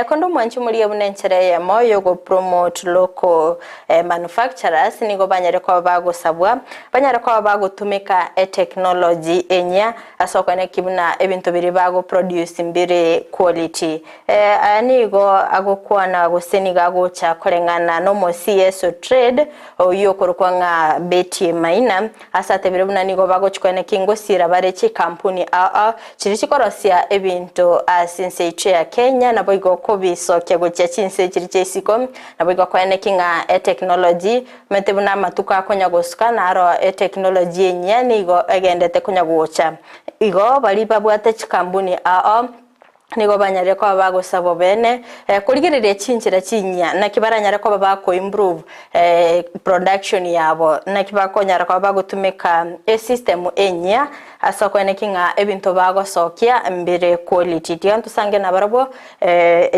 Konde omwanchi omorigia buna enchera eyemo yogopromote local manufacturers nigo banyare koba bagosabwa banyare koba bagotumeka etechnology enyia ase okoeneki buna ebinto biria bagoproduce mbire quality. Aya nigo agokwana gose nigo agocha koreng'ana nomo CS o Trade oyio okorokwa ng'a Betty Maina ase atebire buna nigo bagochi koeneki ngosiira bare chikampuni ao ao chiria chikorosia ebinto ase ense yaito ya Kenya naboigo kobisokia gochia chinse chiria chia isiko Naboigo koeneki ng'a etekinoloji, omanyete buna amatuko akonya gosuka, naro etekinoloji enyia nigo egendete konya gocha. Igo baria babwate chikambuni ao Nigo banyarire koba bagosabwa bene korigereria chinchera chinyia, naki baranyare koba bakoimprove production yabo, naki bakonyara koba bagotumeka esystem enyia ase okoeneki ng'a ebinto bagosokia mbire quality. Tiga ntosange nabarabwo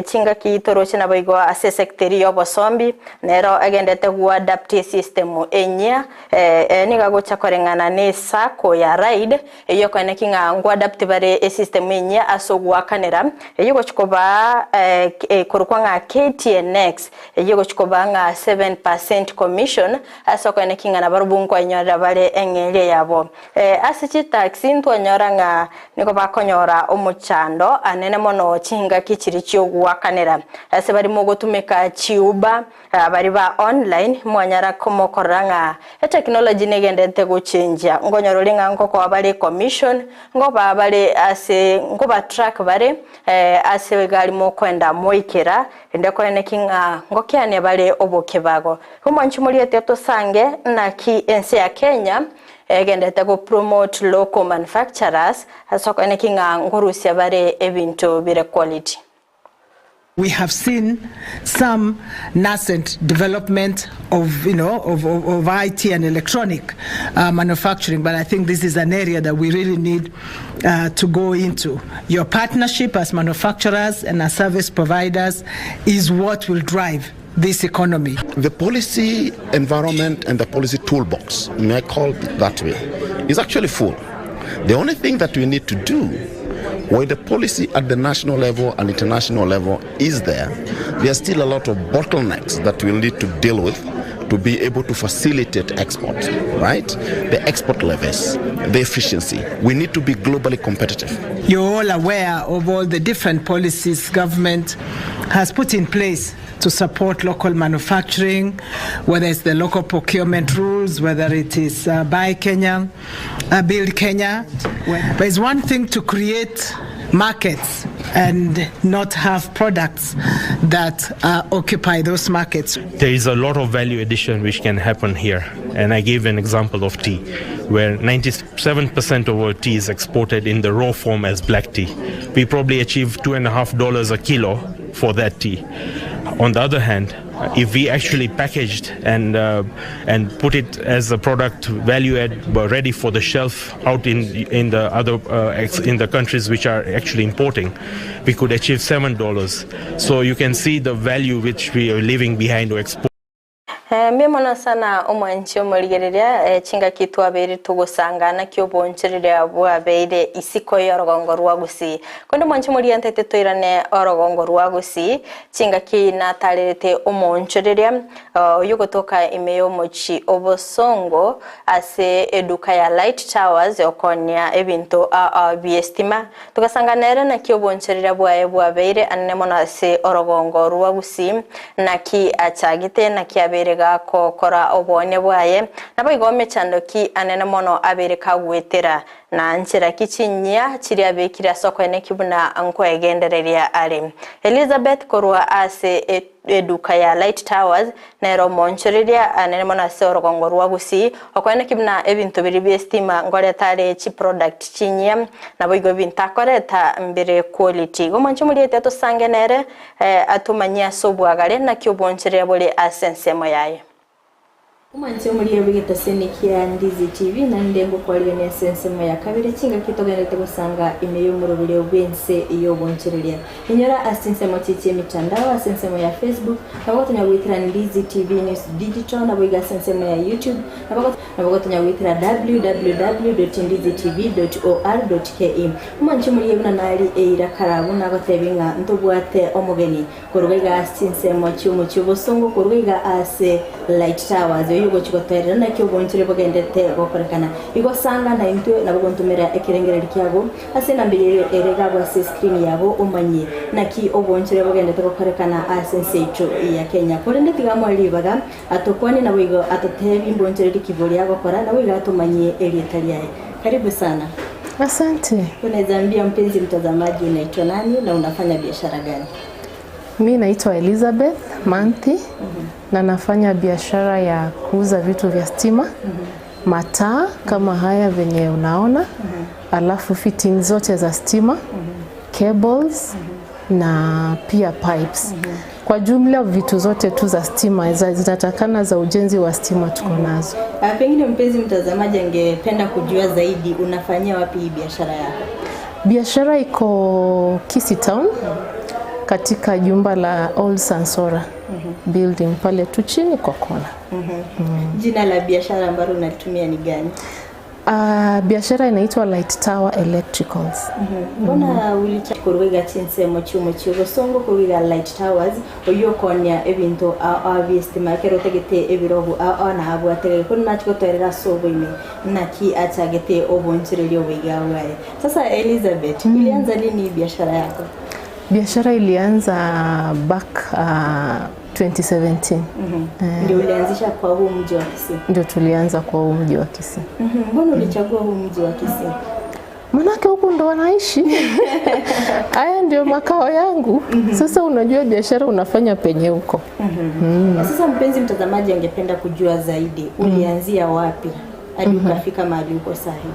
chingaki toroche naboigo ase esector eria y'obosombi nero egendete goadapt esystem enyia, nigo agocha koreng'ana ne esacco ya Ride. Eyio okoeneki ng'a nkoadapt bare esystem enyia ase ogoakanera, eyio egochia kobaa ekorokwa ng'a KTNX, eyio egochia kobaa ng'a 7% commission ase okoeneki ng'a nabarobwo nkoenyorera bare eng'eria yabo. Ase chitaxi ntwanyora ng'a nigo bakonyora omochando anene mono chingaki chiria chiogoakanera. Ase baria mogotumeka chiuber, Baria ba online mwanyara komokorora ng'a etechnology negenderete gochenjia, nkonyora ore ng'a nkokoa bare commission, nkobaa bare ase nkoba track bare ase egari mokoenda moikera, rende koeneki ng'a ngokeania bare obokebago. Igo mwanche moriete tosange naki ense ya Kenya egenderete go promote local manufacturers ase okoeneki ng'a nkorusia bare ebinto bire quality. We have seen some nascent development of, you know, of, of, of IT and electronic uh, manufacturing, but I think this is an area that we really need uh, to go into. Your partnership as manufacturers and as service providers is what will drive this economy. The policy environment and the policy toolbox, may I call it that way, is actually full. The only thing that we need to do while the policy at the national level and international level is there, there are still a lot of bottlenecks that we'll need to deal with to be able to facilitate export, right? The export levels, the efficiency. We need to be globally competitive. You're all aware of all the different policies government has put in place to support local manufacturing, whether it's the local procurement rules, whether it is uh, Buy Kenya, uh, Build Kenya. But it's one thing to create markets and not have products that uh, occupy those markets. There is a lot of value addition which can happen here. And I gave an example of tea, where 97% of our tea is exported in the raw form as black tea. We probably achieve $2.5 a kilo for that tea. On the other hand, if we actually packaged and uh, and put it as a product value add ready for the shelf out in in the other uh, in the countries which are actually importing, we could achieve $7. So you can see the value which we are leaving behind or export. Mbuya mono sana omwanchi omorigereria, chingaki twabeire togosanga naki obonchoreria bwabeire isiko y'orogongo rwa Gusii. Korende omwanchi omorigereria ntaete toirane orogongo rwa Gusii, chingaki natarerete omoonchoreria oyio ogotoka ime y'omochie obosongo ase eduka ya Light Towers okonia ebinto ao bi'estima. Togasanga nere naki obonchoreria bwaye bwabeire anene mono ase orogongo rwa Gusii, naki achagete, naki abeire gakokora oboonia bwaye, naboigo emechando ki anene mono abeire kagwetera, na nchera ki chinyia chiria abekire ase okoeneki buna nkwegendereria are. Elizabeth korwa ase Eduka ya Light Towers nere omoonchoreria anene mono ase orogongo rwa Gusii, okoeneki buna ebinto biria bi'estima nkoreta are chiproduct chinyia, naboigo ebinto akoreta mbire quality. Igo mwanche moriete tosange nere atomanyie ase obwagare naki obonchoreria bore ase ensemo yaye. Omwanche omoria bw'egetaseni kia Ndizi TV naende ngokwarigania ase ensemo ya kabere chingaki togenderete gosanga ime y'omoroberio bw'ense y'obonchereria. Inyora ase chinsemo chie chi'emitandao ase ensemo ya Facebook, nabo gotonya goetera Ndizi TV News Digital naboigo ase ensemo ya YouTube, nabo nabo gotonya goetera www.ndizitv.or.ke. Omwanche omoria buna nari eira karabu nagotebie ng'a ntobwate omogeni Korwa iga ase chinsemo chi'omochie obosongo, korwa iga ase Light Towers, oyio ogochia gotoerera naki obonchore bogendete gokorekana. Igo sanga naintwe nabo gontomera ekerengererio kiago ase enamba eye ere iga abwo ase escreen yago omanye naki obonchore bogendete gokorekana ase ense yaito ya Kenya. Korende tiga amoe ribaga atokwanie naboigo atotebie mbonchoreri ki boria agokora naboigo atomanyie erieta riaye. Karibu sana. Asante. Unaweza ambia mpenzi mtazamaji unaitwa nani na unafanya biashara gani? Mi naitwa Elizabeth Manthi na nafanya biashara ya kuuza vitu vya stima, mataa kama haya venye unaona, alafu fitting zote za stima, cables na pia pipes. Kwa jumla vitu zote tu za stima zinatakana za ujenzi wa stima tuko nazo. Pengine mpenzi mtazamaji angependa kujua zaidi unafanyia wapi hii biashara yako? Biashara iko Kisii Town katika jumba la Old Sansora building pale tu chini kwa kona. Jina la biashara ambalo unalitumia ni gani? Biashara inaitwa Light Tower Electricals. Mbona ulicha kuruiga chinsemo chiumo chiogosongo kuruiga Light Towers oyokonia ebinto abistima ekero otagete ebirobu na abwate kono nachigotwerera ase oboime naki achagete obonchereria oboiga bwaye. Sasa Elizabeth, ulianza lini biashara yako? Biashara ilianza back 2017. Ndio ulianzisha kwa huu mji wa Kisii? Ndio tulianza kwa huu mji wa Kisii. Mbona ulichagua huu mji wa Kisii? Manake huku ndo wanaishi. Haya ndio makao yangu. Sasa unajua biashara unafanya penye huko. Sasa mpenzi mtazamaji angependa kujua zaidi ulianzia wapi hadi ukafika mahali uko sahi?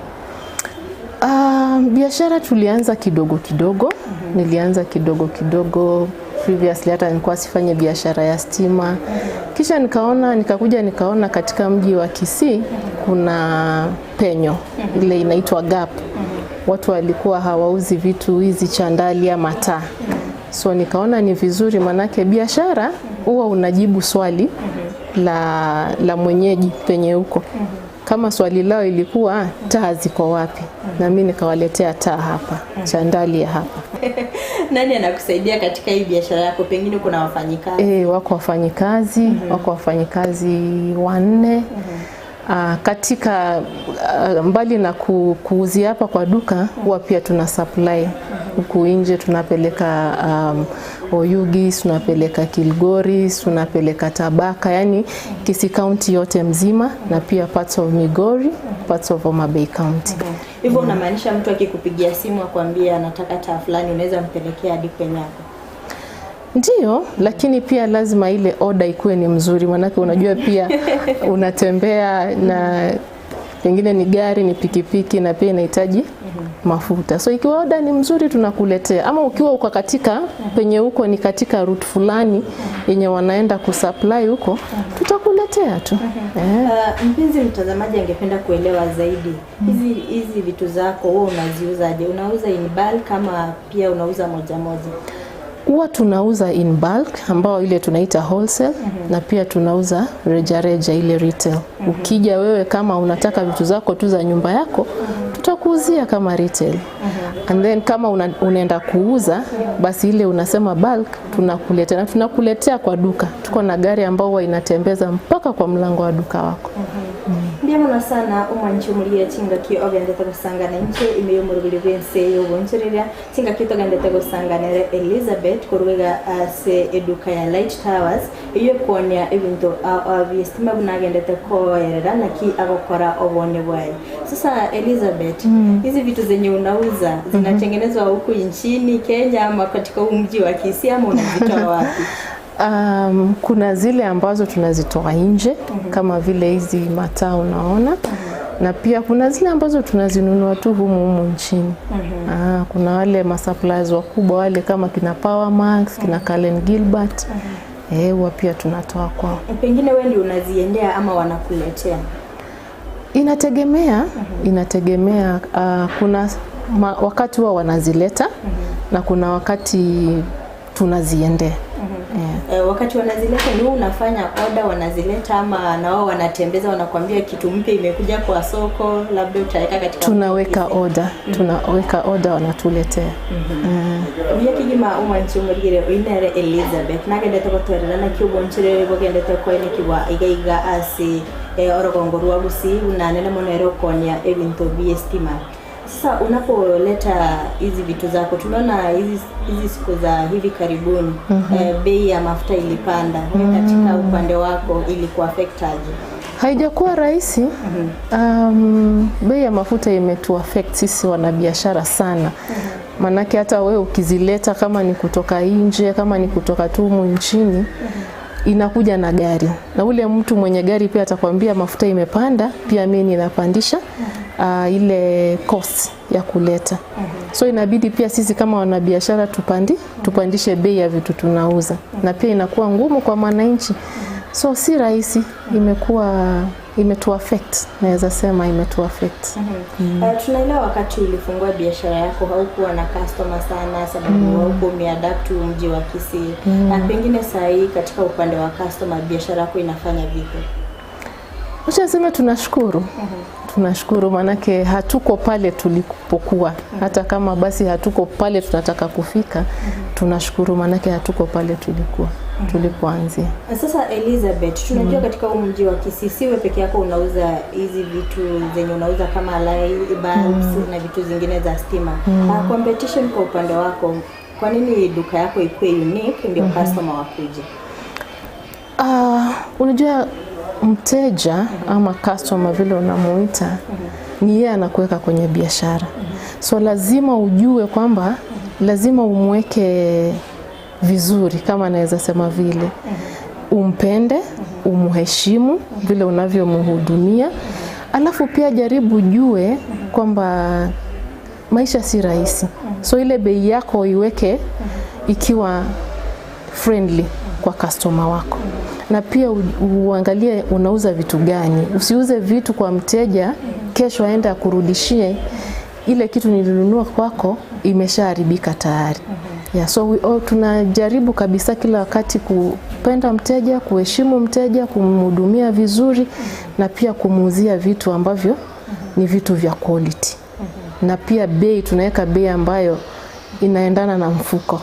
Biashara tulianza kidogo kidogo. Nilianza kidogo kidogo. Previously hata nilikuwa sifanye biashara ya stima. Kisha nikakuja nikaona katika mji wa Kisii kuna penyo ile inaitwa gap. Watu walikuwa hawauzi vitu hizi chandali ama taa. So nikaona ni vizuri, manake biashara huwa unajibu swali la mwenyeji penye huko. Kama swali lao ilikuwa taa ziko wapi, na mimi nikawaletea taa hapa, chandali ya hapa. Nani anakusaidia katika hii biashara yako? Pengine kuna wafanyikazi? Wako wafanyikazi, wako wafanyikazi 4. Katika mbali na kuuzia hapa kwa duka, huwa pia tuna supply huku nje, tunapeleka Oyugis, tunapeleka Kilgoris, tunapeleka Tabaka, yani Kisii County yote mzima, na pia parts of Migori, parts of Homa Bay County. Hivyo unamaanisha mtu akikupigia simu akwambia anataka taa fulani unaweza mpelekea hadi kwenye yako? Ndiyo, lakini pia lazima ile order ikuwe ni mzuri, manake unajua pia unatembea na pengine ni gari, ni pikipiki, na pia inahitaji mafuta. So ikiwa order ni mzuri tunakuletea, ama ukiwa uko katika penye huko ni katika route fulani yenye wanaenda kusupply huko, tutakuletea tu. Mpenzi mtazamaji angependa kuelewa zaidi hizi vitu zako wewe unaziuzaje? Unauza in bulk kama pia unauza moja moja? Huwa tunauza in bulk ambao ile tunaita wholesale, na pia tunauza reja reja ile retail. Ukija wewe kama unataka vitu zako tu za nyumba yako, tutakuuzia kama retail. And then kama unaenda kuuza, basi ile unasema bulk tunakuletea, na tunakuletea kwa duka. Tuko na gari ambao huwa inatembeza mpaka kwa mlango wa duka wako. Ndiamona sana omwanchi omuria chingaki ogendete gosangana inche ime y'omorobiri bw'ense y'obonchereria chingaki togendete gosanganere Elizabeth korwega ase eduka ya Light Towers iyo kuonia ebinto abiestima bunagendete koerera naki agokora obone bwaye. Sasa Elizabeth, hizi vitu zenye unauza zinatengenezwa huku nchini Kenya ama katika huu mji wa Kisii ama unazitoa wapi? Kuna zile ambazo tunazitoa nje kama vile hizi mataa unaona, na pia kuna zile ambazo tunazinunua tu humu humu nchini. Kuna wale masuppliers wakubwa wale kama kina Powermax, kina Cullen Gilbert. Huwa pia tunatoa kwao. Pengine wewe ndio unaziendea ama wanakuletea? Inategemea, inategemea. Kuna wakati huwa wanazileta na kuna wakati tunaziendea. Wakati wanazileta ni wewe unafanya order wanazileta ama na wao wanatembeza wanakuambia kitu mpya imekuja kwa soko labda utaweka katika Tunaweka order, tunaweka order wanatuletea. Buya kigima omwanchi omorigere oinere Elizabeth nagendete gotwerera naki obonchere bogendete koenekibwa iga iga ase orogongo rwa Gusii bunanene mono ere okonia ebinto bia estima. Sasa unapoleta hizi vitu zako, tumeona hizi siku za hivi karibuni, bei ya mafuta ilipanda. Katika upande wako ilikuwa affect aje? Haijakuwa rahisi. Bei ya mafuta imetu affect sisi wanabiashara sana. Manake hata wewe ukizileta kama ni kutoka nje, kama ni kutoka tu humu nchini, inakuja na gari. Na ule mtu mwenye gari pia atakwambia mafuta imepanda, pia mimi ninapandisha ile cost ya kuleta. So inabidi pia sisi kama wanabiashara tupandi, tupandishe bei ya vitu tunauza, na pia inakuwa ngumu kwa mwananchi. So si rahisi, imekuwa imetuaffect, naweza sema imetuaffect. Tunaelewa wakati ulifungua biashara yako haukuwa na customer sana sababu haukuwa umeadapt huu mji wa Kisii. Na pengine saa hii katika upande wa customer biashara yako inafanya vipi? Wacha niseme tunashukuru. Tunashukuru maanake hatuko pale tulipokuwa, hata kama basi hatuko pale tunataka kufika. Tunashukuru maanake hatuko pale tulikuwa tulipoanzia. Sasa Elizabeth, tunajua katika huu mji wa Kisii siwe peke yako unauza hizi vitu zenye unauza kama light bulbs na vitu zingine za stima. Competition kwa upande wako, kwa nini duka yako ikuwe unique ndio customer wakuje? Unajua mteja ama customer vile unamuita ni yeye anakuweka kwenye biashara. So lazima ujue kwamba lazima umweke vizuri, kama naweza sema vile, umpende, umheshimu vile unavyomhudumia, alafu pia jaribu jue kwamba maisha si rahisi, so ile bei yako iweke ikiwa friendly kwa customer wako, na pia uangalie unauza vitu gani. Usiuze vitu kwa mteja kesho aende akurudishie ile kitu nilinunua kwako imeshaharibika tayari. Yeah, so we, all, tunajaribu kabisa kila wakati kupenda mteja, kuheshimu mteja, kumhudumia vizuri na pia kumuuzia vitu ambavyo ni vitu vya quality. Na pia bei tunaweka bei ambayo inaendana na mfuko.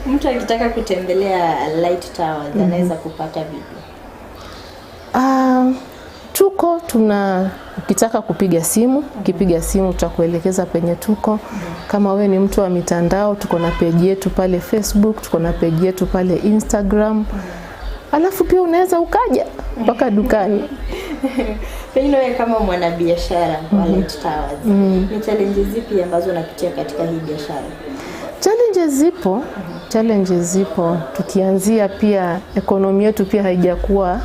Mtu akitaka kutembelea Light Towers anaweza kupata vipi? Tuko tuna ukitaka kupiga simu, ukipiga simu tutakuelekeza penye tuko. Kama we ni mtu wa mitandao, tuko na page yetu pale Facebook, tuko na page yetu pale Instagram. Alafu pia unaweza ukaja mpaka dukani. Pengine wewe kama mwanabiashara wa Light Towers, ni challenges zipi ambazo unapitia katika hii biashara? Challenges zipo, challenges zipo. Tukianzia pia ekonomi yetu pia haijakuwa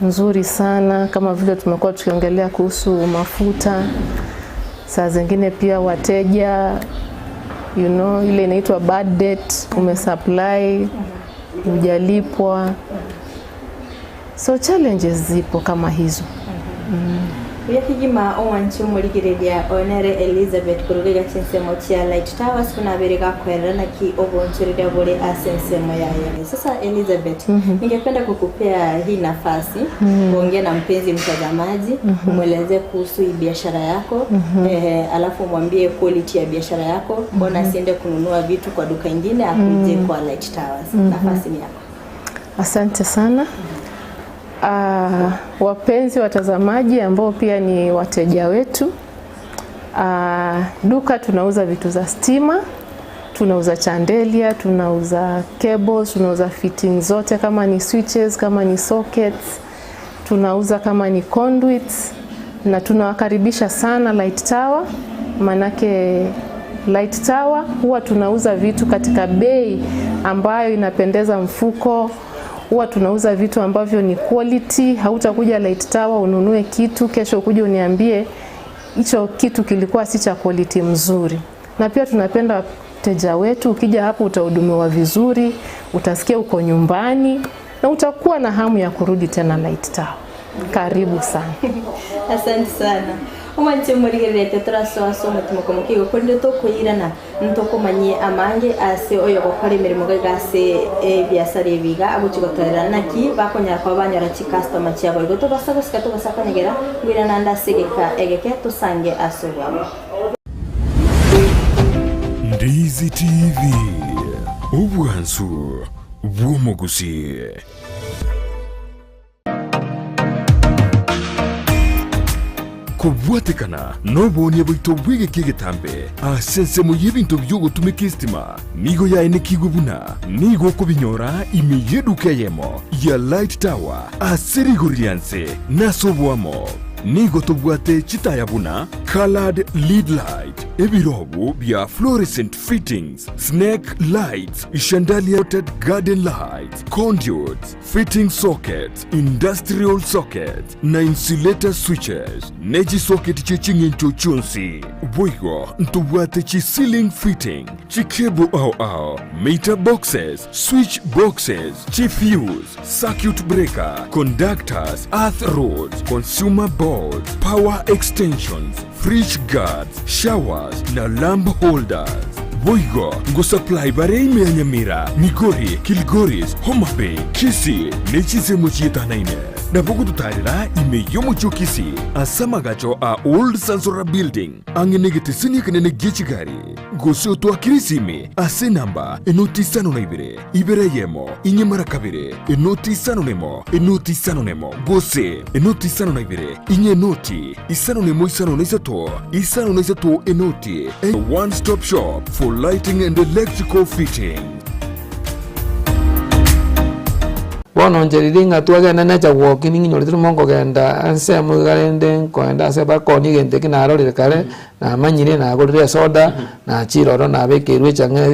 nzuri sana, kama vile tumekuwa tukiongelea kuhusu mafuta. Saa zingine pia wateja ile inaitwa bad debt, umesupply hujalipwa. So challenges zipo kama hizo. Uyakigima omwanchi omorigereria onere Elizabeth kuruga chinsemo chia Light Towers kunabere gakwerera naki obonchereria bore ase ensemo yaye. Sasa Elizabeth, ningependa kukupea hii nafasi kuongea na mpenzi mtazamaji, umwelezee kuhusu hii biashara yako, alafu umwambie quality ya biashara yako, mbona asiende kununua vitu kwa duka ingine akuje kwa Light Towers. Nafasi ni yako. Asante sana. Wapenzi watazamaji ambao pia ni wateja wetu. Duka tunauza vitu za stima, tunauza chandelier, tunauza cables, tunauza fittings zote kama ni switches, kama ni sockets, tunauza kama ni conduits, na tunawakaribisha sana Light Tower, manake Light Tower huwa tunauza vitu katika bei ambayo inapendeza mfuko. Huwa tunauza vitu ambavyo ni quality. Hautakuja Light Tower ununue kitu kesho ukuje uniambie hicho kitu kilikuwa si cha quality mzuri. Na pia tunapenda wateja wetu, ukija hapo utahudumiwa vizuri, utasikia uko nyumbani na utakuwa na hamu ya kurudi tena Light Tower. Karibu sana. Asante sana. Omwanche morigererete turasoaso omotima komokigo korinde tokoirana ntokomanyie amange ase oyo gokora emirimo gaiga ase ebiasara ebiga agochi gotorera naki bakonyara kuba banyora chicustomer chiabo igo tobasa gosika tobasa konyegera ngwirana nde ase egeka egeke tosange ase obwamo. Ndizi TV, obwansu bw'omogusi. Kobwatekana nobonia bwaito bw'egeki egetambe ase ensemo y'ebinto biogotumeka estima nigo yaenekigwe buna nigo okobinyora ime y'eduka eyemo ya Light Tower ase rigori ria nse nase oboamo. Nigo tobwate chitaya buna coloured lead light, ebirobu bia fluorescent fittings, snake lights, chandelier garden lights, conduits, fitting sockets, industrial sockets, na insulator switches, ne chisocket chie ching'encho chionsi. Boigo ntobwate chi ceiling fitting, chi cable ao ao, meter boxes, switch boxes, chi fuse, circuit breaker, conductors, earth rods, consumer boards, power extensions, fridge guards, showers, na lamp holders. Boigo ngosupply bare ime ya Nyamira, Migori, Kilgoris, Homa Bay, Kisii ne chinsemo chietanaine. Nabo gototarera ime y'omochie o Kisii ase amagacho a Old Sansora Building ang'e negeteseni ekenene gie chigari. Gose otoakere esimi ase enamba enoti isano na ibere, ibere eyemo, inye mara kabere, enoti isano nemo, enoti isano nemo, gose enoti isano na ibere, inye enoti isano nemo isano na isato, isano na isato enoti. A one stop shop for lighting and electrical fitting. Bono inche riria ng'a twagenda nacha walking ng'inyorete rimo nkogenda ensemo iga rende nkoenda ase bakoonia egento eke narorire kare, namanyire nagorire esoda, nachire ororo nabekeirwe echang'a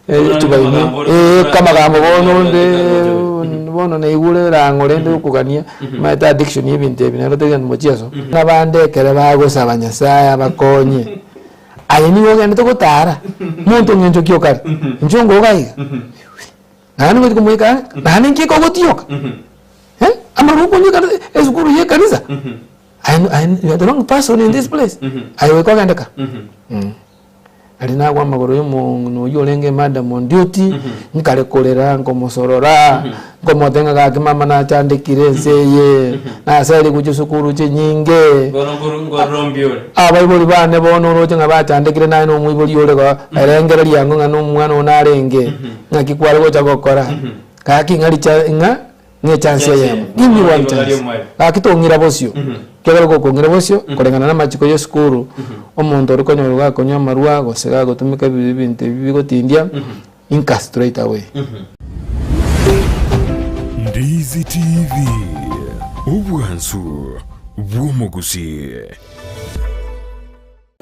echuba ime, eh kamagambo bono onde bono naigure erang'o rende okogania, omanyete addiction ya ebinto ebi nero tari gento mochiaso. Abande ekere bagosaba Nyasaye abakonye, aye nigo ogendete gotara, monto ng'encho ki okare, inche ongoka iga. Naende ngochia komoika ang'e, naende nki ekogotioka? Eh, amarwa okonywa ekanisa, esukuru ya ekanisa? Aye aye you are the wrong person in this place. Aye goika ogende ka. Aria nagwa amagoro ya omong'ina oyio orenge madam on duty, nkare korera nkomosorora, nkomotebia ng'a gaki mama nachandekire ense eye, naseria gochia esukuru chinyinge. Bono nkoru nkorora ore. Abaibori bane bono oroche ng'a bachandekire naye nomoibori ore igo, erengereria ango ng'a nomwana one narenge. Ng'aki kware gocha gokora? Gaki ng'a richa ng'a ng'echance eyemo. Give me one chance. Gaki tong'ira bosio. Ekiagera gokong'ira bosio, koreng'ana na amachiko ya esukuru, omonto ore konyorwa gakonywa amarwa gose gagotumeka ebi ebinto ebi bigotindia, inka straight away. Ndizi TV, obwansu bw'omogusii.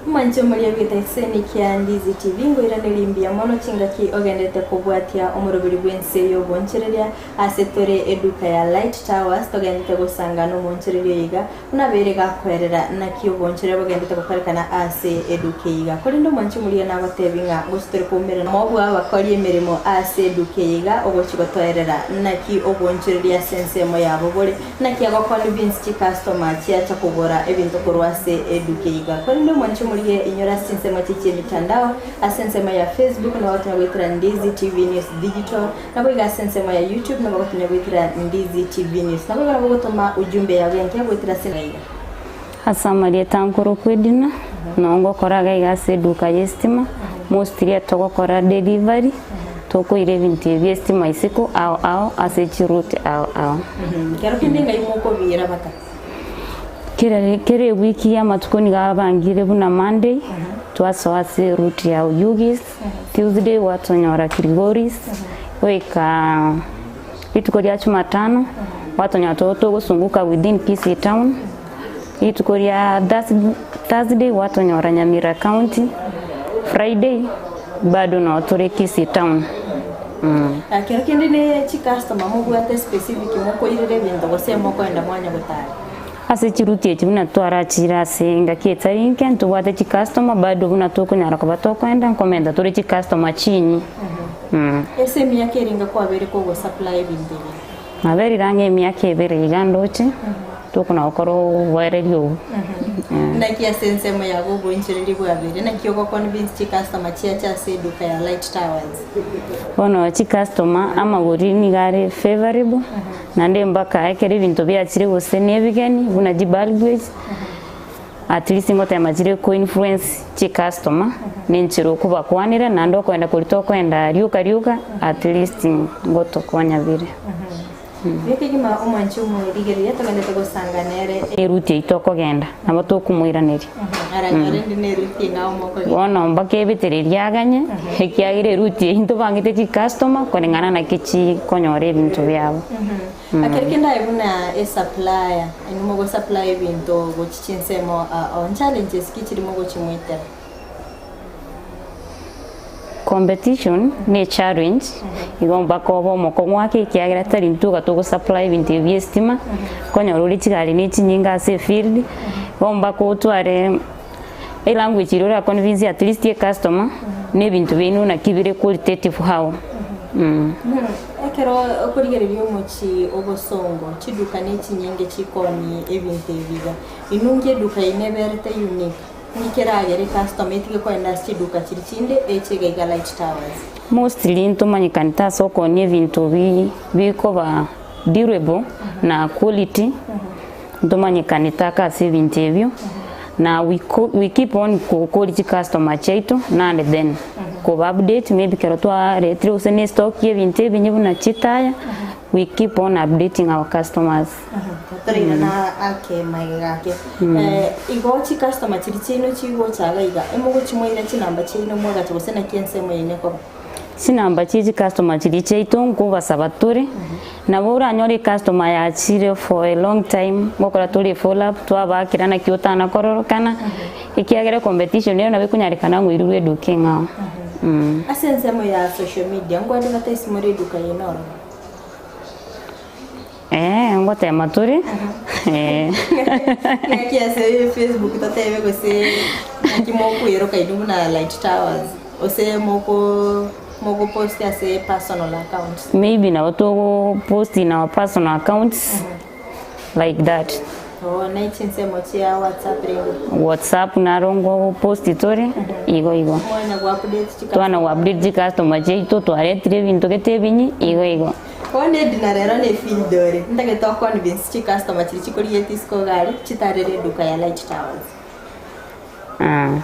Mwanche moria bw'egetaseni kia Ndizi TV ngoiranerie mbuya mono chingaki ogenderete kobwatia omoroberi bw'ense y'obonchereria ase tore eduka ya Light Towers togenderete gosanga nomonchereria oyo iga buna abeire gakoerera naki obonchereria bogenderete gokorekana ase eduka eye iga. Korende omwanche moria nagotebi ng'a gochi tore koumerana mobua abakori emeremo ase eduka eye iga ogochi gotoerera naki obonchereria ase ensemo yabo bore. Naki agoconvince chicustomer chiacha kogora ebinto korwa ase eduka iga. Korende omwanche omorigie inyore ase chinsemo echi chiemitandao, ase ensemo ya Facebook nabo gotonya goetera Ndizi TV News Digital, nabo iga ase ensemo ya YouTube nabo gotonya goetera Ndizi TV News. Nabo igo nabo gotoma ujumbe yago enke goetera ase iga. Ase amarieta nkorokwa Edina, noo ngokora iga iga ase eduka ya estima, mostly togokora delivery, tokoira ebinto ebi bia estima isiko ao ao ase chiroute ao ao. Kero kende ng'ai mokobiira baka? Kera kera ewiki amatuko nigo abangire buna Monday, twasoa ase eroute ya Oyugis, Tuesday gwatonyora Kilgoris, goika rituko ria Jumatano, gwatonyora togosunguka within Kisii town. Rituko ria Thursday gwatonyora Nyamira County, Friday bado noo tore Kisii town. Kero kende ne chicustomer mobwate specific mokoirera ebinto gose mokoenda mwanya gotara? Ase chiruti echi buna twarachire ase engaki etari nke ntobwate chicustomer bado buna tokonyara koba tokoenda nkomenta tore chicustomer chinyi. Ase emiaka eringa kwabeire kogosupply ebinto ebi? Naberire ang'e emiaka ebere iga ndoche, tokona gokora oboereria obwo. Naki ase ensemo yago oboinchereria bwabere, naki ogoconvince chicustomer chiache ase eduka ya Light Towers? Bono chicustomer amagori nigo are favourable, naende mpaka ekero ebinto biachire gose na ebigeni buna chibulb echi, at least ngotema chire koinfluence chicustomer, na enchera okobakwanera naende okoenda koria tokoenda rioka rioka at least ngotokonya bire. Buya kegima omwanchi omorigereria togendete gosanga nere. Eruti eyio tokogenda nabo tokomoiraneria. Aranyore ndi ne eruti eng'ao mokogenda. Bono mpaka ebetereria aganye, ekiagera eruti eyio ntobangete chicustomer koreng'ana naki chikonyora ebinto biabo. Ekero kende aye buna esupplier, inwe mogosupply ebinto gochia chinsemo ao, nchallenges ki chiri mogochimoetera? Competition ne challenge, igo mpaka obe omokong'u ake ekiagera tari intwe iga togosupply ebinto ebi bia estima, okonyora ore chigari ne chinyinge ase efield, igo mpaka otware elanguage eria ora convince at least ecustomer, na ebinto biaino naki bire qualitative how. Ekero okorigereria omochie obosongo, chiduka ne chinyinge chikoonie ebinto ebi iga, inwe nki eduka yaino eberete unique? Nki keragere ecustomer etige kogenda ase chiduka chiria chinde eche iga iga Light Towers? Mostly ntomanyekanete ase okoonia ebinto bikoba durable na quality, ntomanyekanete ake ase ebinto ebio, na we we keep on gokoria chicustomer chiaito now and then, koba update maybe ekero twaretire gose na estock ya ebinto ebinyi buna chitaya, we keep on updating our customers. Torairana ake magega ake. Igo chicustomer chiria chiaino chigocha iga iga, emogochimoira chinamba chiaino mwagacha gose naki ensemo yaino ekoba? Chinamba chie chicustomer chiria chiaito nkobasaba tore, nabo oranyore ecustomer yachire for a long time, ngokora tore efollow up twabakera naki otana kororokana, ekiagera ecompetition ero nabo ekonyarekana ng'a oirwe eduka eng'ao. Ase ensemo ya social media, nko advertise more eduka yaino ororo? Ee, ngotema tore, ee. Ng'aki ase Facebook totebe gose naki mokweroka inwe buna Light Towers gose moko mogopost ase personal accounts. Maybe nabo togo post in our personal accounts like that. Oo ne chinsemo chia WhatsApp rende. WhatsApp naro ngogo post tore igo igo. Mwana go update chi Twana go update chicustomer chiaito twaretire ebinto gete ebinyi igo igo. Bono edina rero ne field ore, ntagete o convince chicustomer chiria chikorigetie isiko iga aria chitarere eduka ya Light Towers. Ah.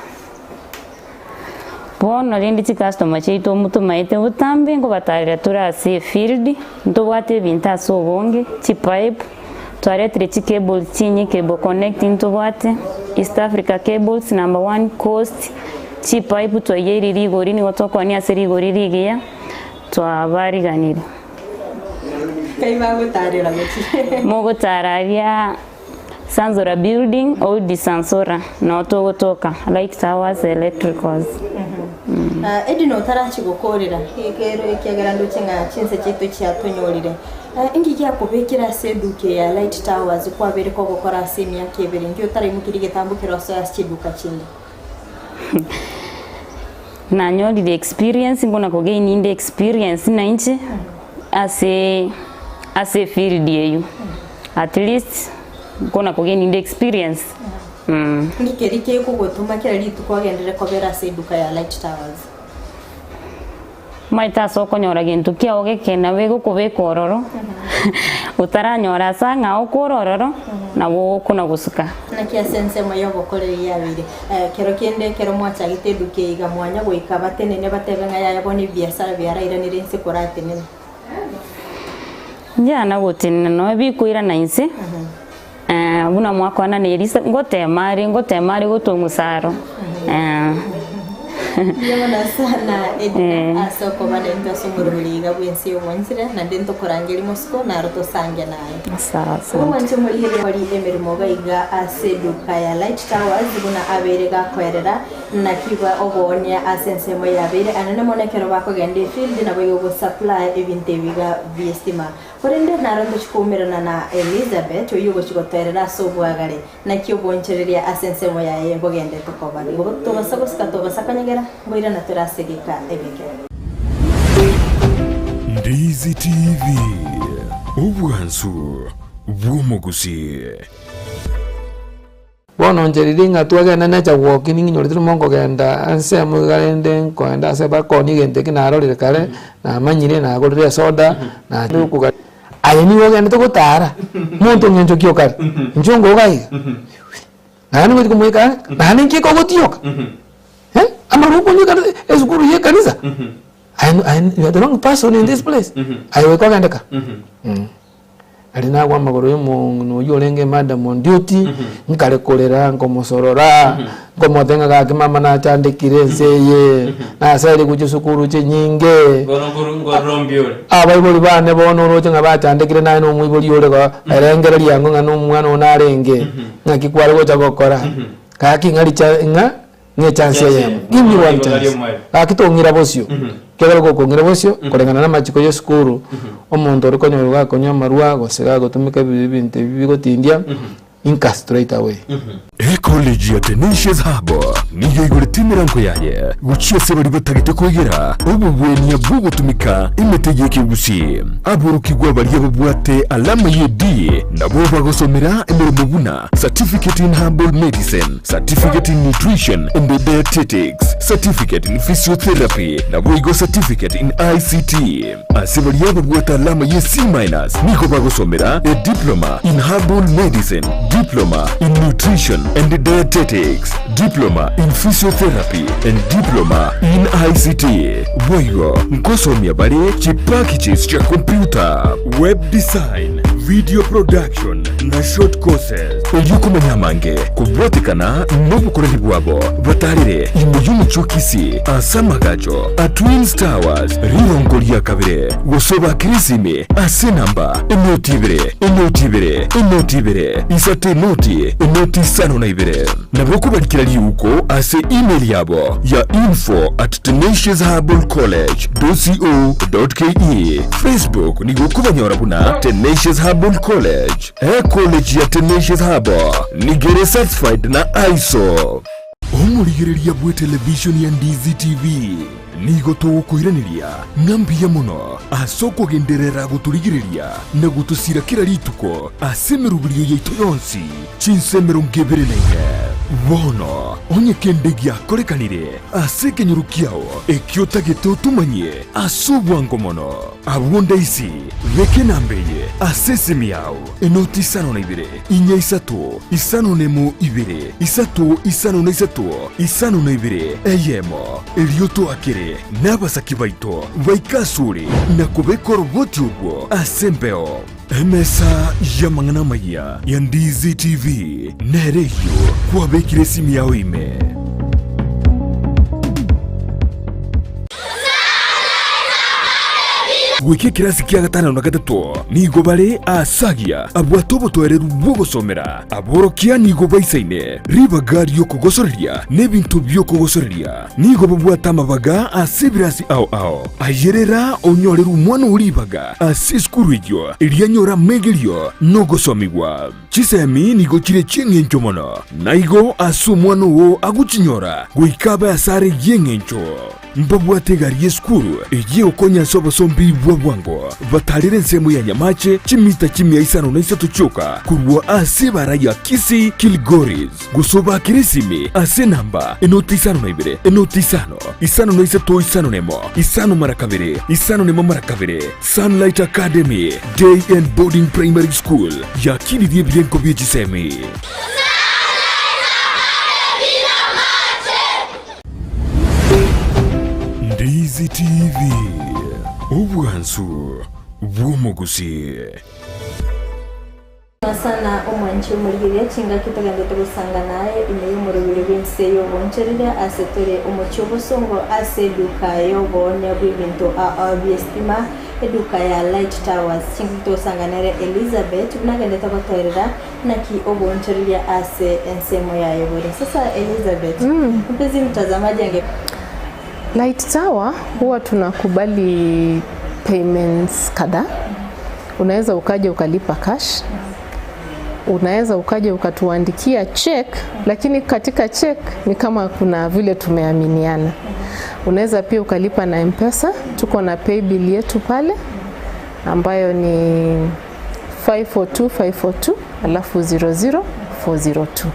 Bono rende chicustomer chiaito motomaete botambe nkobatarera tore ase efield, ntobwate ebinto ase obonge, chipipe, twaretire chicables chinyi cable connect ntobwate, East Africa cables number one coast, chipipe twaiyeire rigori nigo tokoania ase rigori rigiya. Twabariganire. Kai bagotarera gochia. Mogotara aria Sansora building, old Sansora, noo togotoka, Light Towers Electricals. Edina otarachia gokorera ekero ekiagera ndoche ng'a chinse chiaito chiatonyorire. Inki giakobekire ase eduka eye ya Light Towers kwabeire kogokora ase emiaka ebere? Inki otaraimokerie egetambo kere osoe ase chiduka chinde? Nanyorire experience mbuna kogain inde experience na inche ase ase efield eywo at least nkona kogain inde experience mm. Inki keria kegogotoma kera rituko ogenderere kobera ase eduka ya Light Towers? Omanyete ase okonyora gento kiao geke nabo egokobeka ororo, otaranyora ase ang'ao okore ororo, nabo okona gosuka. Naki ase ensemo y'ogokora eyio yabeire, kero kende ekero mwachagete eduka eye iga mwanya goika batenene batebe ng'a yaya bono ebiasara biarairanire inse koratenene. Ndiana gotenena nonya bikoirana inse, buna mwakwana na Elisa, ngotema are, ngotema are gotong'usa aro. Mbuya mono sana Edna ase okoba naintwe ase omoroberi iga bw'ense y'obwanchire, naende ntokorangeria mosiko naro tosange naye. Sawa, asante. Omwanche omorigereria ori emeremo iga iga ase eduka ya Light Towers buna abeire gakoerera naki ba oboonia ase ensemo yabeire anene mono ekero bakogenda efield naboigo go supply ebinto ebi iga bi'estima. Korende naro ntochia koumerana na Elizabeth oyio ogochia gotoerera ase obwagare. Naki obonchereria ase ensemo yaye bogendete koba. Nigo tobasa gosika tobasa konyegera, ngoirana tore ase egeka egeke. Ndizi TV, obwansu bw'omogusii. Bono inche riria ng'a twagenda nacha walking nginyorete rimo nkogenda ensemo iga rende nkoenda ase bakoonia egento eke narorire kare, namanyire nagorire esoda, nakoga aye nigo ogendete gotara, monto ng'encho ki okare, inchuo ngoga iga, naende ngochi komoika ang'e, naende nki ekogotioka eh, amarwa okonywa ekanisa esukuru ya ekanisa, aye aye you are the wrong person in this place, aye goika ogende ka. Aria nagwa amagoro ya omong'ina oyio orenge madam on duty, nkare korera nkomosorora, nkomotebia ng'a gaki mama nachandekire ense eye, nasaire gochia esukuru chinyinge, Bono nkoru nkorora mbuya ore. abaibori bane bono oroche ng'a bachandekire naye na omoibori ore igo, erengereria ango ng'a na omwana one narenge, ng'aki kware gocha gokora, gaki ng'a richa ng'a. Ng'a echance eyemo. Give me one chance. Gaki tong'ira bosio. Ekiagera gokong'ira bosio, koreng'ana na amachiko ya esukuru, omonto ore konyorwa gakonywa amarwa gose gagotumeka ebinto ebi bigotindia, inka straight away. Ecollege ya Tenacious Hub nigo eigorete emerango yaye gochia ase baria batagete koegera obogwenia bw'ogotumeka emete y'ekegusii. Aborokigwa baria babwate alama ye D nabo bagosomera emeremo buna Certificate in Herbal Medicine, Certificate in Nutrition and Dietetics, Certificate in Physiotherapy, naboigo Certificate in ICT. Ase baria babwate alama ye C minus nigo bagosomera a Diploma in Herbal Medicine, Diploma in Nutrition and Dietetics, Diploma in Physiotherapy and Diploma in ICT. Boigo nkosomia bare chipackages chia computer, web design, video production na short courses. Erio komanya amange kobwatekana nobokoreri bwabo, batarere ime y'omochie o Kisii ase amagacho a Twins Towers rirongo ria kabere, gose obakere esimi ase enamba enoti ibere, enoti ibere, enoti ibere, isato enoti, enoti isano na ibere. Nabo okobarikera riuko ase email yabo ya info@tenaciousherbalcollege.co.ke. Facebook nigo okobanyora buna Tenacious Herbal College. Ecollege ya Tenacious Herbal nigo ere certified na ISO. Omorigereria bw'etelevishoni ya Ndizi TV nigo togokoiraneria ng'a mbuya mono ase okogenderera gotorigereria na gotosira kera rituko ase emeroberio yaito yonsi chinsa 24. Bono onye kende giakorekanire ase ekenyoro kiao ekio otagete otomanyie ase obwango mono, abwo ndaisi beka enamba eye ase esimi yao, enoti isano na ibere, inya isato, isano nemo ibere, isato isano na isato, isano na ibere, eyemo. Erio toakere nabasaki baito baike asore na kobeka oroboti orwo ase embeo. Emesa y'amang'ana amayia ya Ndizi TV nere eyio kwabekire esimi yao ime. Goika ekerasi kia gatano na gatato nigo bare aasagia abwate obotoereru bw'ogosomera. Aborokia nigo baisaine ribaga ri'okogosoreria na ebinto bi'okogosoreria. Nigo babwate amabaga ase ebirasi ao ao. Ayerera onyorere omwana oo ribaga ase esukuru eyio erio anyore amegerio na ogosomigwa. Chisemi nigo chire chi'engencho mono, na igo ase omwana oo agochinyora goika abe asare y'engencho. Mbabwate egari y'esukuru eyio egokonya ase obosombi bwa bwango, batarere ensemo ya Nyamache chimita chimia isano na isato chioka korwa ase ebara ya Kisii Kilgoris, gose obakere esimi ase enamba enoti isano na ibere enoti isano isano na isato isano na emo isano mara kabere isano na emo mara kabere. Sunlight Academy Day and Boarding Primary School yakinirie ebirengo bie chisemi. Ndizi TV, obwansu bw'omogusii. Sana omwanchi omorigereria chingaki togendete gosanga naye ime y'omoroberi bw'ense y'obonchoreria ase tore omochie obosongo ase eduka y'oboonia bw'ebinto ao bi'estima eduka ya Light Towers chingaki togosanga nere Elizabeth buna agendete gotoerera Naki ogoonchoreria ase ensemo yaye bore. Sasa Elizabeth, mpenzi mtazamaji ange. Light Tower huwa tunakubali payments kadhaa. Unaweza ukaja ukalipa cash, unaweza ukaja ukatuandikia check, lakini katika check ni kama kuna vile tumeaminiana. Unaweza pia ukalipa na M-Pesa, tuko na paybill yetu pale ambayo ni 542542 alafu 00402.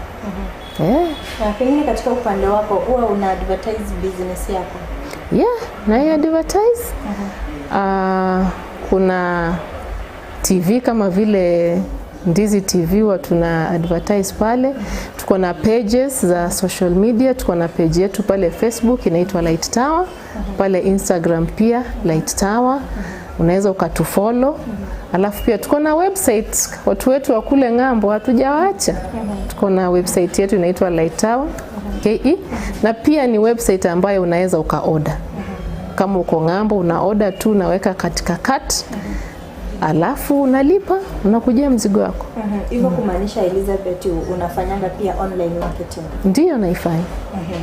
Yeah. Na pengine katika upande wako huwa una advertise business yako? Yeah, na advertise. Kuna TV kama vile Ndizi TV huwa tuna advertise pale. Tuko na pages za social media, tuko na page yetu pale Facebook inaitwa Light Tower, pale Instagram pia Light Tower. Unaweza ukatufollow. Alafu pia tuko na website, watu wetu wa kule ng'ambo hatujawaacha. Tuko na website yetu inaitwa Light Tower KE, na pia ni website ambayo unaweza ukaoda kama uko ng'ambo, una order tu, unaweka katika cart, alafu unalipa, unakujia mzigo wako. Hivyo kumaanisha Elizabeth, unafanyanga pia online marketing? Ndiyo, naifanya.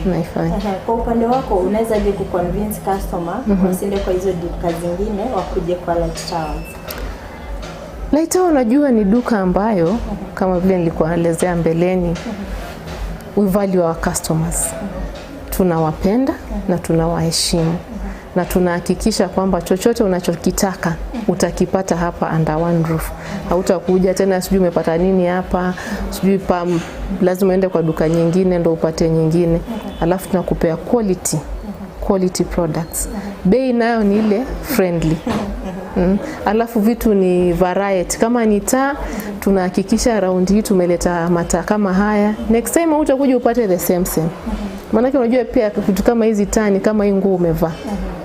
Naifanya. Kwa upande wako unaweza je kuconvince customer wasiende kwa hizo duka zingine wakuje kwa Light Towers? Light Tower unajua ni duka ambayo kama vile nilikuelezea mbeleni, we value our customers. Tunawapenda na tunawaheshimu na tunahakikisha kwamba chochote unachokitaka utakipata hapa under one roof. Hautakuja tena sijui umepata nini hapa, sijui pa, lazima uende kwa duka nyingine ndo upate nyingine. Alafu tunakupea quality products. Bei nayo ni ile friendly. Alafu vitu ni variety. Kama ni taa, tunahakikisha round hii tumeleta mataa kama haya. Next time hutakuja upate the same same. Maanake unajua pia vitu kama hizi taa ni kama hii nguo umevaa.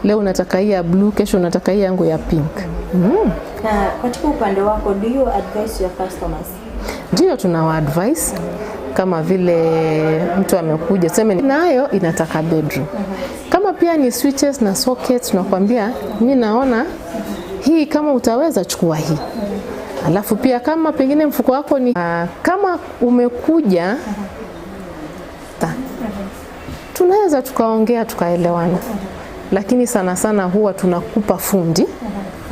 Leo unataka hii ya blue, kesho unataka hii yangu ya pink. Na katika upande wako, do you advise your customers? Ndio, tunawa advise. Kama vile mtu amekuja tuseme nayo inataka bedroom. Kama pia ni switches na sockets, tunakwambia mimi naona hii kama utaweza chukua hii. Alafu pia kama pengine mfuko wako ni kama umekuja tunaweza tukaongea tukaelewana. Lakini sana sana huwa tunakupa fundi,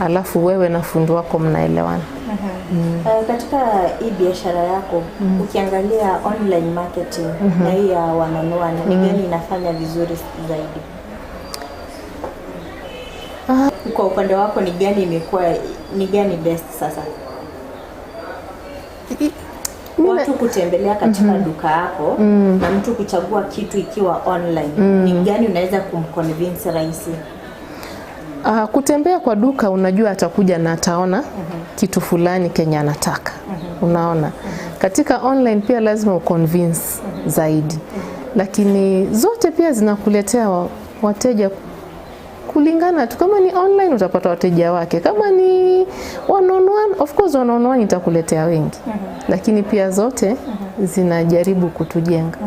alafu wewe na fundi wako mnaelewana. Katika hii biashara yako, ukiangalia online marketing na hii ya one on one, ni gani inafanya vizuri zaidi? Kwa upande wako ni gani imekuwa, ni gani best sasa? Watu kutembelea katika duka yako na mtu kuchagua kitu ikiwa online, ni gani unaweza kumconvince rahisi? Kutembea kwa duka unajua atakuja na ataona kitu fulani kenye anataka. Unaona? Katika online pia lazima uconvince zaidi. Lakini zote pia zinakuletea wateja kulingana tu. Kama ni online utapata wateja wake, kama ni one on one, of course one on one itakuletea wengi. Lakini pia zote zinajaribu kutujenga.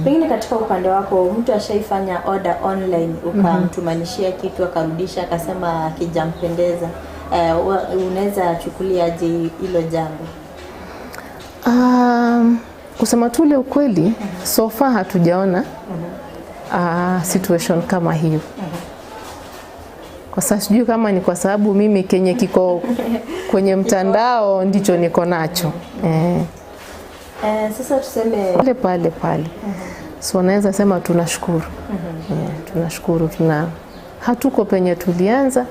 Pengine katika upande wako mtu ashaifanya order online ukamtumanishia kitu akarudisha akasema hakijampendeza, unaweza chukuliaje hilo jambo? Kusema tu ule ukweli, so far hatujaona situation kama hiyo. Kwa sasa sijui kama ni kwa sababu mimi kenye kiko kwenye mtandao ndicho niko nacho. Sasa tuseme Pale pale pale. So naweza sema tunashukuru. Tunashukuru, hatuko penye tulianza.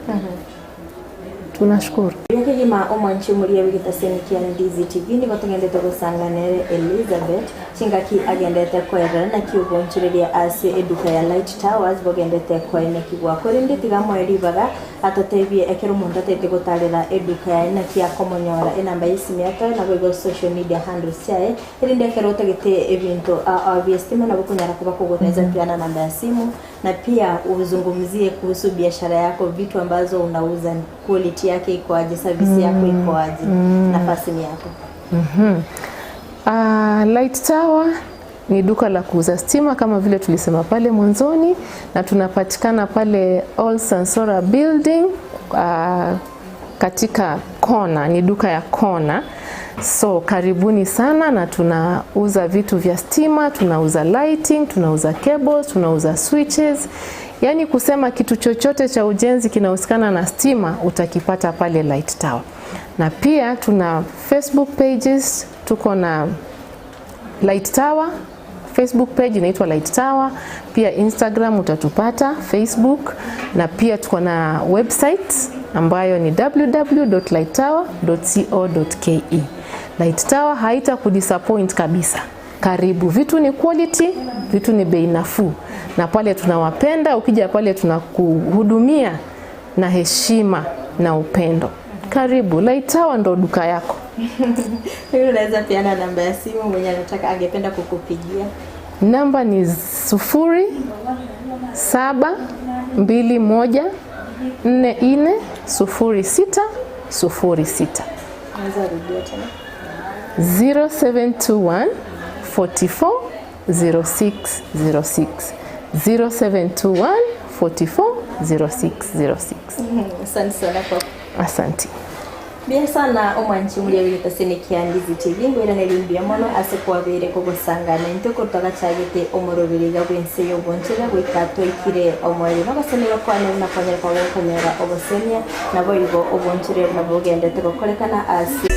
Tunashukuru. Yakigima omwanchi muria wigitaseni kia Ndizi TV nigo tugendete gusanganere Elizabeth chingaki agendete kwerera na kiugonchereria ase eduka ya Light Towers bogendete kwene kigwa korende tiga mweri baga atotebie ekero omonto atete gotarera eduka yaye na kiakomonyora enamba y'esimu yatoe nabo igo social media handles chiaye erinde ekero otagete ebinto bia stima nabo konyara kuba kogoteza pia na namba ya simu na pia uzungumzie kuhusu biashara yako, vitu ambazo unauza, quality yake iko aje, service yako iko aje, nafasi ni yako. Light Tower ni duka la kuuza stima kama vile tulisema pale mwanzoni, na tunapatikana pale Old Sansora Building, katika kona, ni duka ya kona. So karibuni sana, na tunauza vitu vya stima, tunauza lighting, tunauza cables, tunauza switches. Yaani kusema kitu chochote cha ujenzi kinahusikana na stima utakipata pale Light Tower. Na pia tuna Facebook pages, tuko na Light Tower, Facebook page inaitwa Light Tower, pia Instagram utatupata, Facebook, na pia tuko na website ambayo ni w w w dot light tower dot co dot k e. Light Tower haita kudisappoint kabisa. Karibu, vitu ni quality, vitu ni bei nafuu. Na pale tunawapenda, ukija pale tunakuhudumia na heshima na upendo. Karibu, Light Tower ndo duka yako. Wewe unaweza peana namba ya simu mwenye anataka angependa kukupigia? Namba ni sufuri saba mbili moja nne nne 06 06. 0721 44 06 06. 0721 44 06 06. Asante sana kwa Asante. Mbuya sana omwanchi omuria bw'egetasini kia Ndizi TV ngoiraneria mbuya mono ase kwabeire kogosangana intwe korwa twagachagete omoroberi iga bw'ense y'obonchera goika twaikire omoerio. Nogosemerwa kwane buna kwanyare koba gokonyora obosemia naboigo obonchore buna bogendete gokorekana ase.